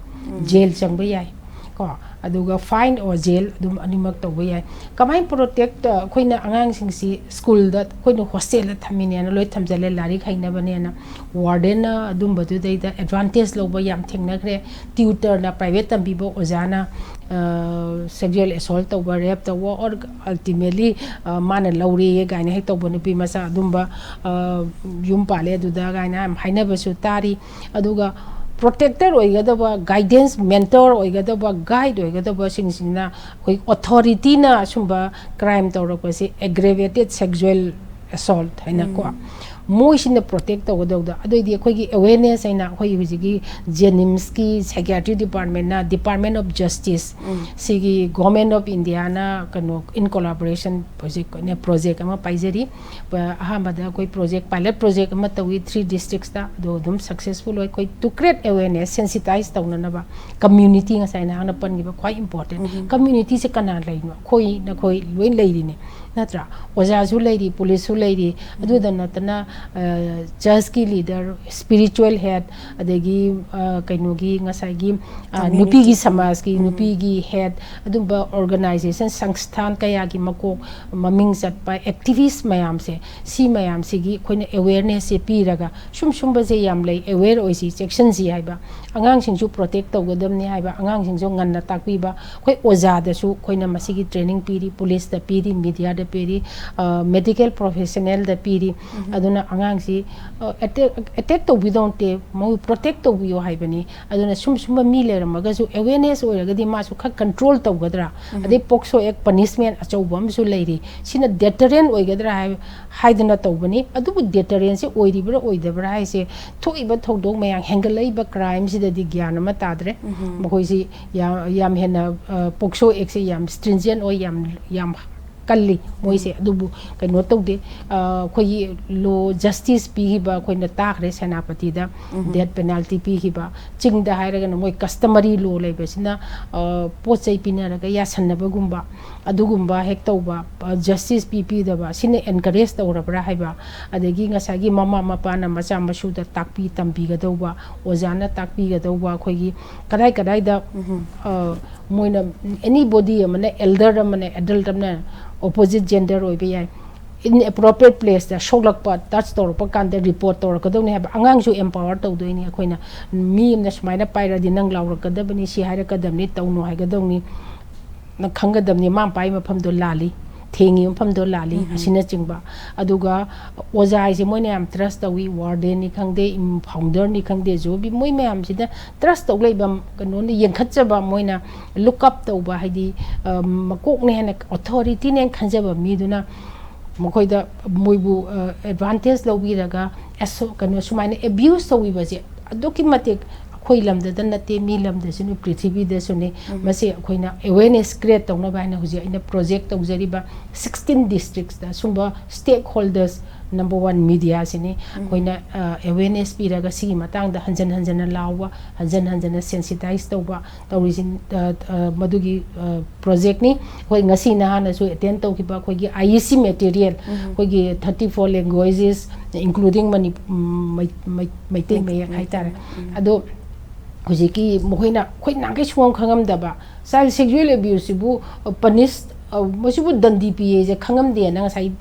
ꯖꯦꯜ ꯆꯪꯕ ꯌꯥꯏ꯫ ꯀꯣ, ꯑꯗꯨꯒ ꯐꯥꯏꯟ ꯑꯣꯔ ꯖꯦꯜ ꯑꯗꯨꯝ ꯑꯅꯤꯃꯛ ꯇꯧꯕ ꯌꯥꯏ꯫ ꯀꯃꯥꯏꯅ ꯄ꯭ꯔꯣꯇꯦꯛ, ꯑꯩꯈꯣꯏꯅ ꯑꯉꯥꯡꯁꯤꯡꯁꯤ ꯁ꯭ꯀꯨꯜꯗ ꯑꯩꯈꯣꯏꯅ ꯍꯣꯁꯇꯦꯜꯗ ꯊꯝꯃꯤꯅꯦꯅ ꯂꯣꯏ ꯊꯝꯖꯜꯂꯦ, ꯂꯥꯏꯔꯤꯛ ꯍꯩꯅꯕꯅꯦꯅ꯫ ꯋꯥꯔꯗꯦꯟꯅ ꯑꯗꯨꯝꯕꯗꯨꯗꯩꯗ ꯑꯦꯗꯚꯥꯟꯇꯦꯖ ꯂꯧꯕ ꯌꯥꯝ ꯊꯦꯡꯅꯈ꯭ꯔꯦ꯫ ꯇ꯭ꯌꯨꯇꯔꯅ, ꯄ꯭ꯔꯥꯏꯚꯦꯠ ꯇꯝꯕꯤꯕ ꯑꯣꯖꯥꯅ ꯁꯦꯛꯖꯨꯋꯦꯜ ꯑꯦꯁꯣꯜ ꯇꯧꯕ, ꯔꯦꯞ ꯇꯧꯕ, ꯑꯣꯔ ꯑꯜꯇꯤꯃꯦꯠꯂꯤ ꯃꯥꯅ ꯂꯧꯔꯦꯌꯦ ꯀꯥꯏꯅ ꯍꯦꯛ ꯇꯧꯕ ꯅꯨꯄꯤ ꯃꯆꯥ ꯑꯗꯨꯝꯕ, ꯑ, ꯌꯨꯝ ꯄꯥꯜꯂꯦ ꯑꯗꯨꯗ ꯀꯥꯏꯅ ꯌꯥꯝ ꯍꯥꯏꯅꯕꯁꯨ ꯇꯥꯔꯤ꯫ ꯑꯗꯨꯒ ꯄ꯭ꯔꯣꯇꯦꯛꯇꯔ ꯑꯣꯏꯒꯗꯕ, ꯒꯥꯏꯗꯦꯟꯁ, ꯃꯦꯟꯇꯣꯔ ꯑꯣꯏꯒꯗꯕ, ꯒꯥꯏꯗ ꯑꯣꯏꯒꯗꯕꯁꯤꯡꯁꯤꯅ ꯑꯩꯈꯣꯏ ꯑꯣꯊꯣꯔꯤꯇꯤꯅ ꯑꯁꯨꯝꯕ ꯀ꯭ꯔꯥꯏꯝ ꯇꯧꯔꯛꯄꯁꯦ ꯑꯦꯒ꯭ꯔꯦꯕꯦꯇꯦꯠ ꯁꯦꯛꯖꯨꯋꯦꯜ ꯑꯦꯁꯣꯜꯠ ꯍꯥꯏꯅꯀꯣ꯫ ꯃꯣꯏꯁꯤꯅ ꯄ꯭ꯔꯣꯇꯦꯛ ꯇꯧꯒꯗꯧꯗ꯫ ꯑꯗꯨꯑꯣꯏꯗꯤ ꯑꯩꯈꯣꯏꯒꯤ ꯑꯦꯋꯦꯔꯅꯦꯁ ꯍꯥꯏꯅ ꯑꯩꯈꯣꯏꯒꯤ ꯍꯧꯖꯤꯛꯀꯤ ꯖꯦꯅꯤꯝꯁꯀꯤ ꯁꯥꯏꯀꯤꯌꯥꯇ꯭ꯔꯤ ꯗꯤꯄꯥꯔꯠꯃꯦꯟꯅ, ꯗꯤꯄꯥꯔꯠꯃꯦꯟ ꯑꯣꯐ ꯖꯁꯇꯤꯁ, ꯁꯤꯒꯤ ꯒꯣꯔꯃꯦꯟ ꯑꯣꯐ ꯏꯟꯗꯤꯌꯥꯅ ꯀꯩꯅꯣ, ꯏꯟ ꯀꯣꯂꯥꯕꯣꯔꯦꯁꯟ ꯍꯧꯖꯤꯛ ꯄ꯭ꯔꯣꯖꯦꯛ ꯑꯃ ꯄꯥꯏꯖꯔꯤ꯫ ꯄ-, ꯑꯍꯥꯟꯕꯗ ꯑꯩꯈꯣꯏ ꯄ꯭ꯔꯣꯖꯦꯛ, ꯄꯥꯏꯂꯠ ꯄ꯭ꯔꯣꯖꯦꯛ ꯑꯃ ꯇꯧꯏ ꯊ꯭ꯔꯤ ꯗꯤꯁꯇ꯭ꯔꯤꯛꯁꯇ, ꯑꯗꯣ ꯑꯗꯨꯝ ꯁꯛꯁꯦꯁꯐꯨꯜ ꯑꯣꯏ꯫ ꯑꯩꯈꯣꯏ to create awareness, sensitize ꯇꯧꯅꯅꯕ ꯀꯝꯃ꯭ꯌꯨꯅꯤꯇꯤ, ꯉꯁꯥꯏ ꯅꯍꯥꯛꯅ ꯄꯟꯈꯤꯕ ꯈ꯭ꯋꯥꯏ ꯏꯝꯄꯣꯔꯇꯦꯟ, ꯀꯝꯃ꯭ꯌꯨꯅꯤꯇꯤꯁꯦ ꯀꯅꯥ ꯂꯩꯔꯤꯅꯣ? ꯑꯩꯈꯣꯏ, ꯅꯈꯣꯏ ꯂꯣꯏ ꯂꯩꯔꯤꯅꯦ, ꯅꯠꯇ꯭ꯔꯥ? ꯑꯣꯖꯥꯁꯨ ꯂꯩꯔꯤ, ꯄꯨꯂꯤꯁꯁꯨ ꯂꯩꯔꯤ, ꯑꯗꯨꯗ ꯅꯠꯇꯅ, ꯑ, ꯆꯔꯆꯀꯤ ꯂꯤꯗꯔ, ꯁ꯭ꯄꯤꯔꯤꯆꯨꯋꯦꯜ ꯍꯦꯗ, ꯑꯗꯒꯤ, ꯑ, ꯀꯩꯅꯣꯒꯤ ꯉꯁꯥꯏꯒꯤ, ꯑ, ꯀꯝꯃ꯭ꯌꯨꯅꯤꯇꯤ꯫ ꯅꯨꯄꯤꯒꯤ ꯁꯃꯥꯖꯀꯤ, ꯅꯨꯄꯤꯒꯤ ꯍꯦꯗ, ꯑꯗꯨꯝꯕ ꯑꯣꯔꯒꯅꯥꯏꯖꯦꯁꯟ, ꯁꯪꯁꯊꯥꯟ ꯀꯌꯥꯒꯤ ꯃꯀꯣꯛ, ꯃꯃꯤꯡ ꯆꯠꯄ ꯑꯦꯛꯇꯤꯚꯤꯁ ꯃꯌꯥꯝꯁꯦ, ꯁꯤ ꯃꯌꯥꯝꯁꯤꯒꯤ ꯑꯩꯈꯣꯏꯅ ꯑꯦꯋꯦꯔꯅꯦꯁꯁꯦ ꯄꯤꯔꯒ, ꯁꯨꯝ ꯁꯨꯝꯕꯁꯦ ꯌꯥꯝ ꯂꯩ, ꯑꯦꯋꯦꯔ ꯑꯣꯏꯁꯤ, ꯆꯦꯛꯁꯤꯟꯁꯤ ꯍꯥꯏꯕ꯫ ꯑꯉꯥꯡꯁꯤꯡꯁꯨ ꯄ꯭ꯔꯣꯇꯦꯛ ꯇꯧꯒꯗꯕꯅꯤ ꯍꯥꯏꯕ, ꯑꯉꯥꯡꯁꯤꯡꯁꯨ ꯉꯟꯅ ꯇꯥꯛꯄꯤꯕ꯫ ꯑꯩꯈꯣꯏ ꯑꯣꯖꯥꯗꯁꯨ ꯑꯩꯈꯣꯏꯅ ꯃꯁꯤꯒꯤ ꯇ꯭ꯔꯦꯅꯤꯡ ꯄꯤꯔꯤ, ꯄꯨꯂꯤꯁꯇ ꯄꯤꯔꯤ, ꯃꯤꯗꯤꯌꯥꯗ ꯄꯤꯔꯤ, ꯑ, ꯃꯦꯗꯤꯀꯦꯜ ꯄ꯭ꯔꯣꯐꯦꯁꯅꯦꯜꯗ ꯄꯤꯔꯤ꯫ ꯑꯗꯨꯅ ꯑꯉꯥꯡꯁꯤ, ꯑ, ꯑꯦꯇꯦꯛ, ꯑꯦꯇꯦꯛ ꯇꯧꯕꯤꯗꯧ ꯅꯠꯇꯦ, ꯃꯣꯏ ꯄ꯭ꯔꯣꯇꯦꯛ ꯇꯧꯕꯤꯌꯣ ꯍꯥꯏꯕꯅꯤ꯫ ꯑꯗꯨꯅ ꯁꯨꯝ ꯁꯨꯝꯕ ꯃꯤ ꯂꯩꯔꯝꯃꯒꯁꯨ ꯑꯦꯋꯦꯔꯅꯦꯁ ꯑꯣꯏꯔꯒꯗꯤ ꯃꯥꯁꯨ ꯈꯔ ꯀꯟꯇ꯭ꯔꯣꯜ ꯇꯧꯒꯗ꯭ꯔꯥ? ꯑꯗꯩ ꯄꯣꯛꯁꯣ ꯑꯦꯛ ꯄꯅꯤꯁꯃꯦꯟ ꯑꯆꯧꯕ ꯑꯃꯁꯨ ꯂꯩꯔꯤ꯫ ꯁꯤꯅ ꯗꯦꯇꯔꯦꯟ ꯑꯣꯏꯒꯗ꯭ꯔꯥ ꯍꯥꯏ-, ꯍꯥꯏꯗꯅ ꯇꯧꯕꯅꯤ꯫ ꯑꯗꯨꯕꯨ ꯗꯦꯇꯔꯦꯟꯁꯤ ꯑꯣꯏꯔꯤꯕ꯭ꯔꯥ ꯑꯣꯏꯗꯕ꯭ꯔꯥ ꯍꯥꯏꯁꯦ, ꯊꯣꯛꯏꯕ ꯊꯧꯗꯣꯛ ꯃꯌꯥꯝ, ꯍꯦꯟꯒꯠꯂꯛꯏꯕ ꯀ꯭ꯔꯥꯏꯝꯁꯤꯗꯗꯤ ꯒ꯭ꯌꯥꯟ ꯑꯃ ꯇꯥꯗ꯭ꯔꯦ꯫ ꯃꯈꯣꯏꯁꯤ ꯌꯥ-, ꯌꯥꯝ ꯍꯦꯟꯅ, ꯑ, ꯄꯣꯛꯁꯣ ꯑꯦꯛꯁꯦ ꯌꯥꯝ ꯁ꯭ꯇ꯭ꯔꯤꯟꯖꯦꯟ ꯑꯣꯏ, ꯌꯥꯝ, ꯌꯥꯝ ꯀꯜꯂꯤ ꯃꯣꯏꯁꯦ꯫ ꯑꯗꯨꯕꯨ ꯀꯩꯅꯣ ꯇꯧꯗꯦ꯫ ꯑ, ꯑꯩꯈꯣꯏꯒꯤ ꯂꯣ ꯖꯁꯇꯤꯁ ꯄꯤꯈꯤꯕ ꯑꯩꯈꯣꯏꯅ ꯇꯥꯈ꯭ꯔꯦ ꯁꯦꯅꯥꯄꯇꯤꯗ꯫ ꯗꯦꯠ ꯄꯦꯅꯥꯜꯇꯤ ꯄꯤꯈꯤꯕ꯫ ꯆꯤꯡꯗ ꯍꯥꯏꯔꯒꯅ ꯃꯣꯏ ꯀꯁꯇꯃꯔꯤ ꯂꯣ ꯂꯩꯕꯁꯤꯅ, ꯑ, ꯄꯣꯠ ꯆꯩ ꯄꯤꯅꯔꯒ ꯌꯥꯁꯟꯅꯕꯒꯨꯝꯕ, ꯑꯗꯨꯒꯨꯝꯕ ꯍꯦꯛ ꯇꯧꯕ, ꯑ, ꯖꯁꯇꯤꯁ ꯄꯤ ꯄꯤꯗꯕ, ꯁꯤꯅ ꯑꯦꯟꯀꯔꯦꯖ ꯇꯧꯔꯕ꯭ꯔꯥ ꯍꯥꯏꯕ, ꯑꯗꯒꯤ ꯉꯁꯥꯏꯒꯤ ꯃꯃꯥ ꯃꯄꯥꯅ ꯃꯆꯥ ꯃꯁꯨꯗ ꯇꯥꯛꯄꯤ ꯇꯝꯕꯤꯒꯗꯧꯕ, ꯑꯣꯖꯥꯅ ꯇꯥꯛꯄꯤꯒꯗꯧꯕ, ꯑꯩꯈꯣꯏꯒꯤ ꯀꯗꯥꯏ ꯀꯗꯥꯏꯗ, ꯑ, ꯃꯣꯏꯅ, ꯑꯦꯅꯤꯕꯣꯗꯤ ꯑꯃꯅ, ꯑꯦꯜꯗꯔ ꯑꯃꯅ, ꯑꯦꯗꯜꯠ ꯑꯃꯅ, ꯑꯣꯄꯣꯖꯤꯠ ꯖꯦꯟꯗꯔ ꯑꯣꯏꯕ ꯌꯥꯏ, ꯏꯟ ꯑꯦꯄ꯭ꯔꯣꯄ꯭ꯔꯤꯌꯦꯠ ꯄ꯭ꯂꯦꯁꯇ ꯁꯣꯛꯂꯛꯄ, ꯇꯆ ꯇꯧꯔꯛꯄ ꯀꯥꯟꯗ ꯔꯤꯄꯣꯔꯠ ꯇꯧꯔꯛꯀꯗꯧꯅꯤ ꯍꯥꯏꯕ꯫ ꯑꯉꯥꯡꯁꯨ ꯑꯦꯝꯄꯥꯋꯔ ꯇꯧꯗꯣꯏꯅꯤ ꯑꯩꯈꯣꯏꯅ꯫ ꯃꯤ ꯑꯃꯅ ꯁꯨꯃꯥꯏꯅ ꯄꯥꯏꯔꯗꯤ ꯅꯪ ꯂꯥꯎꯔꯛꯀꯗꯕꯅꯤ, ꯁꯤ ꯍꯥꯏꯔꯛꯀꯗꯕꯅꯤ, ꯇꯧꯅꯨ ꯍꯥꯏꯒꯗꯧꯅꯤ, ꯅꯪ ꯈꯪꯒꯗꯕꯅꯤ, ꯃꯥ ꯄꯥꯏ ꯃꯐꯝꯗꯣ ꯂꯥꯜꯂꯤ, ꯊꯦꯡꯉꯤ ꯃꯐꯝꯗꯣ ꯂꯥꯜꯂꯤ, ꯑꯁꯤꯅꯆꯤꯡꯕ꯫ ꯑꯗꯨꯒ ꯑꯣꯖꯥ ꯍꯥꯏꯁꯦ ꯃꯣꯏꯅ ꯌꯥꯝ ꯇ꯭ꯔꯁ ꯇꯧꯏ, ꯋꯥꯔꯗꯦꯟꯅꯤ ꯈꯪꯗꯦ, ꯐꯥꯎꯟꯗꯔꯅꯤ ꯈꯪꯗꯦ, ꯖꯣꯕꯤ, ꯃꯣꯏ ꯃꯌꯥꯝꯁꯤꯗ ꯇ꯭ꯔꯁ ꯇꯧ ꯂꯩꯕ, ꯀꯩꯅꯣꯅ ꯌꯦꯡꯈꯠꯆꯕ, ꯃꯣꯏꯅ ꯂꯨꯛ ꯑꯞ ꯇꯧꯕ, ꯍꯥꯏꯗꯤ, ꯑ, ꯃꯀꯣꯛꯅꯦ ꯍꯥꯏꯅ, ꯑꯣꯊꯣꯔꯤꯇꯤꯅꯦ ꯍꯥꯏꯅ ꯈꯟꯖꯕ ꯃꯤꯗꯨꯅ ꯃꯈꯣꯏꯗ, ꯃꯣꯏꯕꯨ, ꯑ, ꯑꯦꯗꯚꯥꯟꯇꯦꯖ ꯂꯧꯕꯤꯔꯒ, ꯑꯁꯣ-, ꯀꯩꯅꯣ, ꯁꯨꯃꯥꯏꯅ ꯑꯦꯕ꯭ꯌꯨꯁ ꯇꯧꯕꯤꯕꯁꯦ ꯑꯗꯨꯛꯀꯤ ꯃꯇꯤꯛ ꯑꯩꯈꯣꯏ ꯂꯝꯗꯗ ꯅꯠꯇꯦ, ꯃꯤ ꯂꯝꯗꯁꯨꯅꯤ, ꯄ꯭ꯔꯤꯊꯤꯕꯤꯗꯁꯨꯅꯤ꯫ ꯃꯁꯤ ꯑꯩꯈꯣꯏꯅ ꯑꯦꯋꯦꯔꯅꯦꯁ ꯀ꯭ꯔꯤꯌꯦꯠ ꯇꯧꯅꯕ ꯍꯥꯏꯅ ꯍꯧꯖꯤꯛ ꯑꯩꯅ ꯄ꯭ꯔꯣꯖꯦꯛ ꯇꯧꯖꯔꯤꯕ ꯁꯤꯛꯁꯇꯤꯟ ꯗꯤꯁꯇ꯭ꯔꯤꯛꯁꯇ ꯁꯨꯝꯕ ꯁ꯭ꯇꯦꯛ ꯍꯣꯜꯗꯔꯁ ꯅꯝꯕꯔ ꯋꯥꯟ ꯃꯤꯗꯤꯌꯥꯁꯤꯅꯤ꯫ ꯑꯩꯈꯣꯏꯅ, ꯑ, ꯑꯦꯋꯦꯔꯅꯦꯁ ꯄꯤꯔꯒ ꯁꯤꯒꯤ ꯃꯇꯥꯡꯗ ꯍꯟꯖꯟ ꯍꯟꯖꯟꯅ ꯂꯥꯎꯕ, ꯍꯟꯖꯟ ꯍꯟꯖꯟꯅ ꯁꯦꯟꯁꯤꯇꯥꯏꯁ ꯇꯧꯕ, ꯇꯧꯔꯤꯁꯤ, ꯑ, ꯑ, ꯃꯗꯨꯒꯤ, ꯑ, ꯄ꯭ꯔꯣꯖꯦꯛꯅꯤ꯫ ꯑꯩꯈꯣꯏ ꯉꯁꯤ ꯅꯍꯥꯟꯅꯁꯨ ꯑꯦꯇꯦꯟ ꯇꯧꯈꯤꯕ ꯑꯩꯈꯣꯏꯒꯤ ꯑꯥꯏ ꯏ ꯁꯤ ꯃꯦꯇꯤꯔꯤꯌꯦꯜ, ꯑꯩꯈꯣꯏꯒꯤ ꯊꯥꯔꯇꯤ ꯐꯣꯔ ꯂꯦꯡꯒ꯭ꯋꯦꯖꯦꯁ, ꯏꯟꯀ꯭ꯂꯨꯗꯤꯡ ꯃꯅꯤ-, ꯎꯝ, ꯃꯩ-, ꯃꯩ-, ꯃꯩꯇꯩ ꯃꯌꯦꯛ ꯍꯥꯏꯇꯥꯔꯦ꯫ ꯑꯗꯣ ꯍꯧꯖꯤꯛꯀꯤ ꯃꯈꯣꯏꯅ, ꯑꯩꯈꯣꯏ ꯅꯍꯥꯟꯈꯩ ꯁꯨꯡꯈꯪ ꯈꯪꯉꯝꯗꯕ ꯆꯥꯏꯜ ꯁꯦꯛꯖꯨꯋꯦꯜ ꯑꯦꯕ꯭ꯌꯨꯁꯁꯤꯕꯨ, ꯑ, ꯄꯅꯤꯁ, ꯑ, ꯃꯁꯤꯕꯨ ꯗꯟꯗꯤ ꯄꯤꯌꯦꯁꯦ ꯈꯪꯉꯝꯗꯦꯅ ꯉꯁꯥꯏ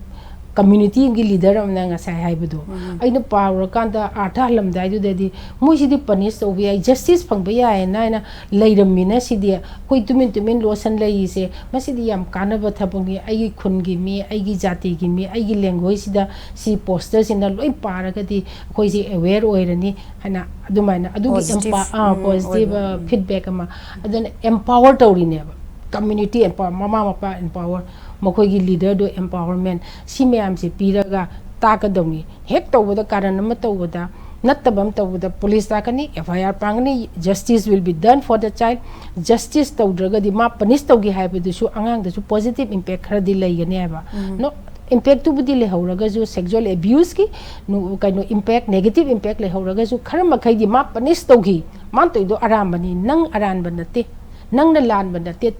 ꯀꯝꯃ꯭ꯌꯨꯅꯤꯇꯤ ꯑꯃꯒꯤ ꯂꯤꯗꯔ ꯑꯃꯅ ꯉꯁꯥꯏ ꯍꯥꯏꯕꯗꯣ, ꯑꯩꯅ ꯄꯥꯔꯨꯔꯀꯥꯟꯗ ꯑꯥꯔꯊ ꯍꯜꯂꯝꯗꯥꯏꯗꯨꯗꯗꯤ ꯃꯣꯏꯁꯤꯗꯤ ꯄꯅꯤꯁ ꯇꯧꯕ ꯌꯥꯏ, ꯖꯁꯇꯤꯁ ꯐꯪꯕ ꯌꯥꯏꯌꯦꯅ ꯍꯥꯏꯅ ꯂꯩꯔꯝꯃꯤꯅ ꯁꯤꯗꯤ ꯑꯩꯈꯣꯏ ꯇꯨꯃꯤꯟ ꯇꯨꯃꯤꯟ ꯂꯣꯠꯁꯟ ꯂꯩꯔꯤꯁꯦ, ꯃꯁꯤꯗꯤ ꯌꯥꯝ ꯀꯥꯟꯅꯕ ꯊꯕꯛꯅꯤ꯫ ꯑꯩꯒꯤ ꯈꯨꯟꯒꯤ ꯃꯤ, ꯑꯩꯒꯤ ꯖꯥꯇꯤꯒꯤ ꯃꯤ, ꯑꯩꯒꯤ ꯂꯦꯡꯒ꯭ꯋꯦꯖꯁꯤꯗ ꯁꯤ ꯄꯣꯁꯇꯔꯁꯤꯅ ꯂꯣꯏ ꯄꯥꯔꯒꯗꯤ ꯑꯩꯈꯣꯏꯁꯦ ꯑꯦꯋꯦꯌꯔ ꯑꯣꯏꯔꯅꯤ ꯍꯥꯏꯅ ꯑꯗꯨꯃꯥꯏꯅ ꯑꯗꯨꯒꯤ positive, ꯑꯦꯝꯄꯥ-, ꯑꯥ, ꯎꯝ, positive, ꯑꯣꯏꯕ, ꯑ, ꯎꯝ꯫ Feedback ꯑꯃ꯫ ꯑꯗꯨꯅ ꯑꯦꯝꯄꯥꯋꯔ ꯇꯧꯔꯤꯅꯦꯕ꯫ ꯀꯝꯃ꯭ꯌꯨꯅꯤꯇꯤ ꯑꯦꯝꯄꯥꯋꯔ, ꯃꯃꯥ ꯃꯄꯥ ꯑꯦꯝꯄꯥꯋꯔ, ꯃꯈꯣꯏꯒꯤ ꯂꯤꯗꯔꯗꯣ ꯑꯦꯝꯄꯥꯋꯔꯃꯦꯟ, ꯁꯤ ꯃꯌꯥꯝꯁꯦ ꯄꯤꯔꯒ ꯇꯥꯛꯀꯗꯧꯅꯤ꯫ ꯍꯦꯛ ꯇꯧꯕꯗ ꯀꯥꯔꯟ ꯑꯃ ꯇꯧꯕꯗ ꯅꯠꯇꯕ ꯑꯃ ꯇꯧꯕꯗ ꯄꯨꯂꯤꯁ ꯂꯥꯛꯀꯅꯤ, F I R ꯄꯥꯡꯒꯅꯤ, justice will be done for the child. Justice ꯇꯧꯗ꯭ꯔꯒꯗꯤ, ꯃꯥ punish ꯇꯧꯒꯦ ꯍꯥꯏꯕꯗꯨꯁꯨ ꯑꯉꯥꯡꯗꯁꯨ positive impact ꯈꯔꯗꯤ ꯂꯩꯒꯅꯤ ꯍꯥꯏꯕ꯫ ꯅꯣ, impactꯇꯨꯕꯨꯗꯤ ꯂꯩꯍꯧꯔꯒꯁꯨ, sexual abuseꯀꯤ ꯅꯨ-, ꯀꯩꯅꯣ, impact, negative impact ꯂꯩꯍꯧꯔꯒꯁꯨ, ꯈꯔ ꯃꯈꯩꯗꯤ ꯃꯥ punish ꯇꯧꯈꯤ, ꯃꯥꯅ ꯇꯧꯔꯤꯗꯣ ꯑꯔꯥꯟꯕꯅꯤ, ꯅꯪ ꯑꯔꯥꯟꯕ ꯅꯠꯇꯦ, ꯅꯪꯅ ꯂꯥꯟꯕ ꯅꯠꯇꯦ,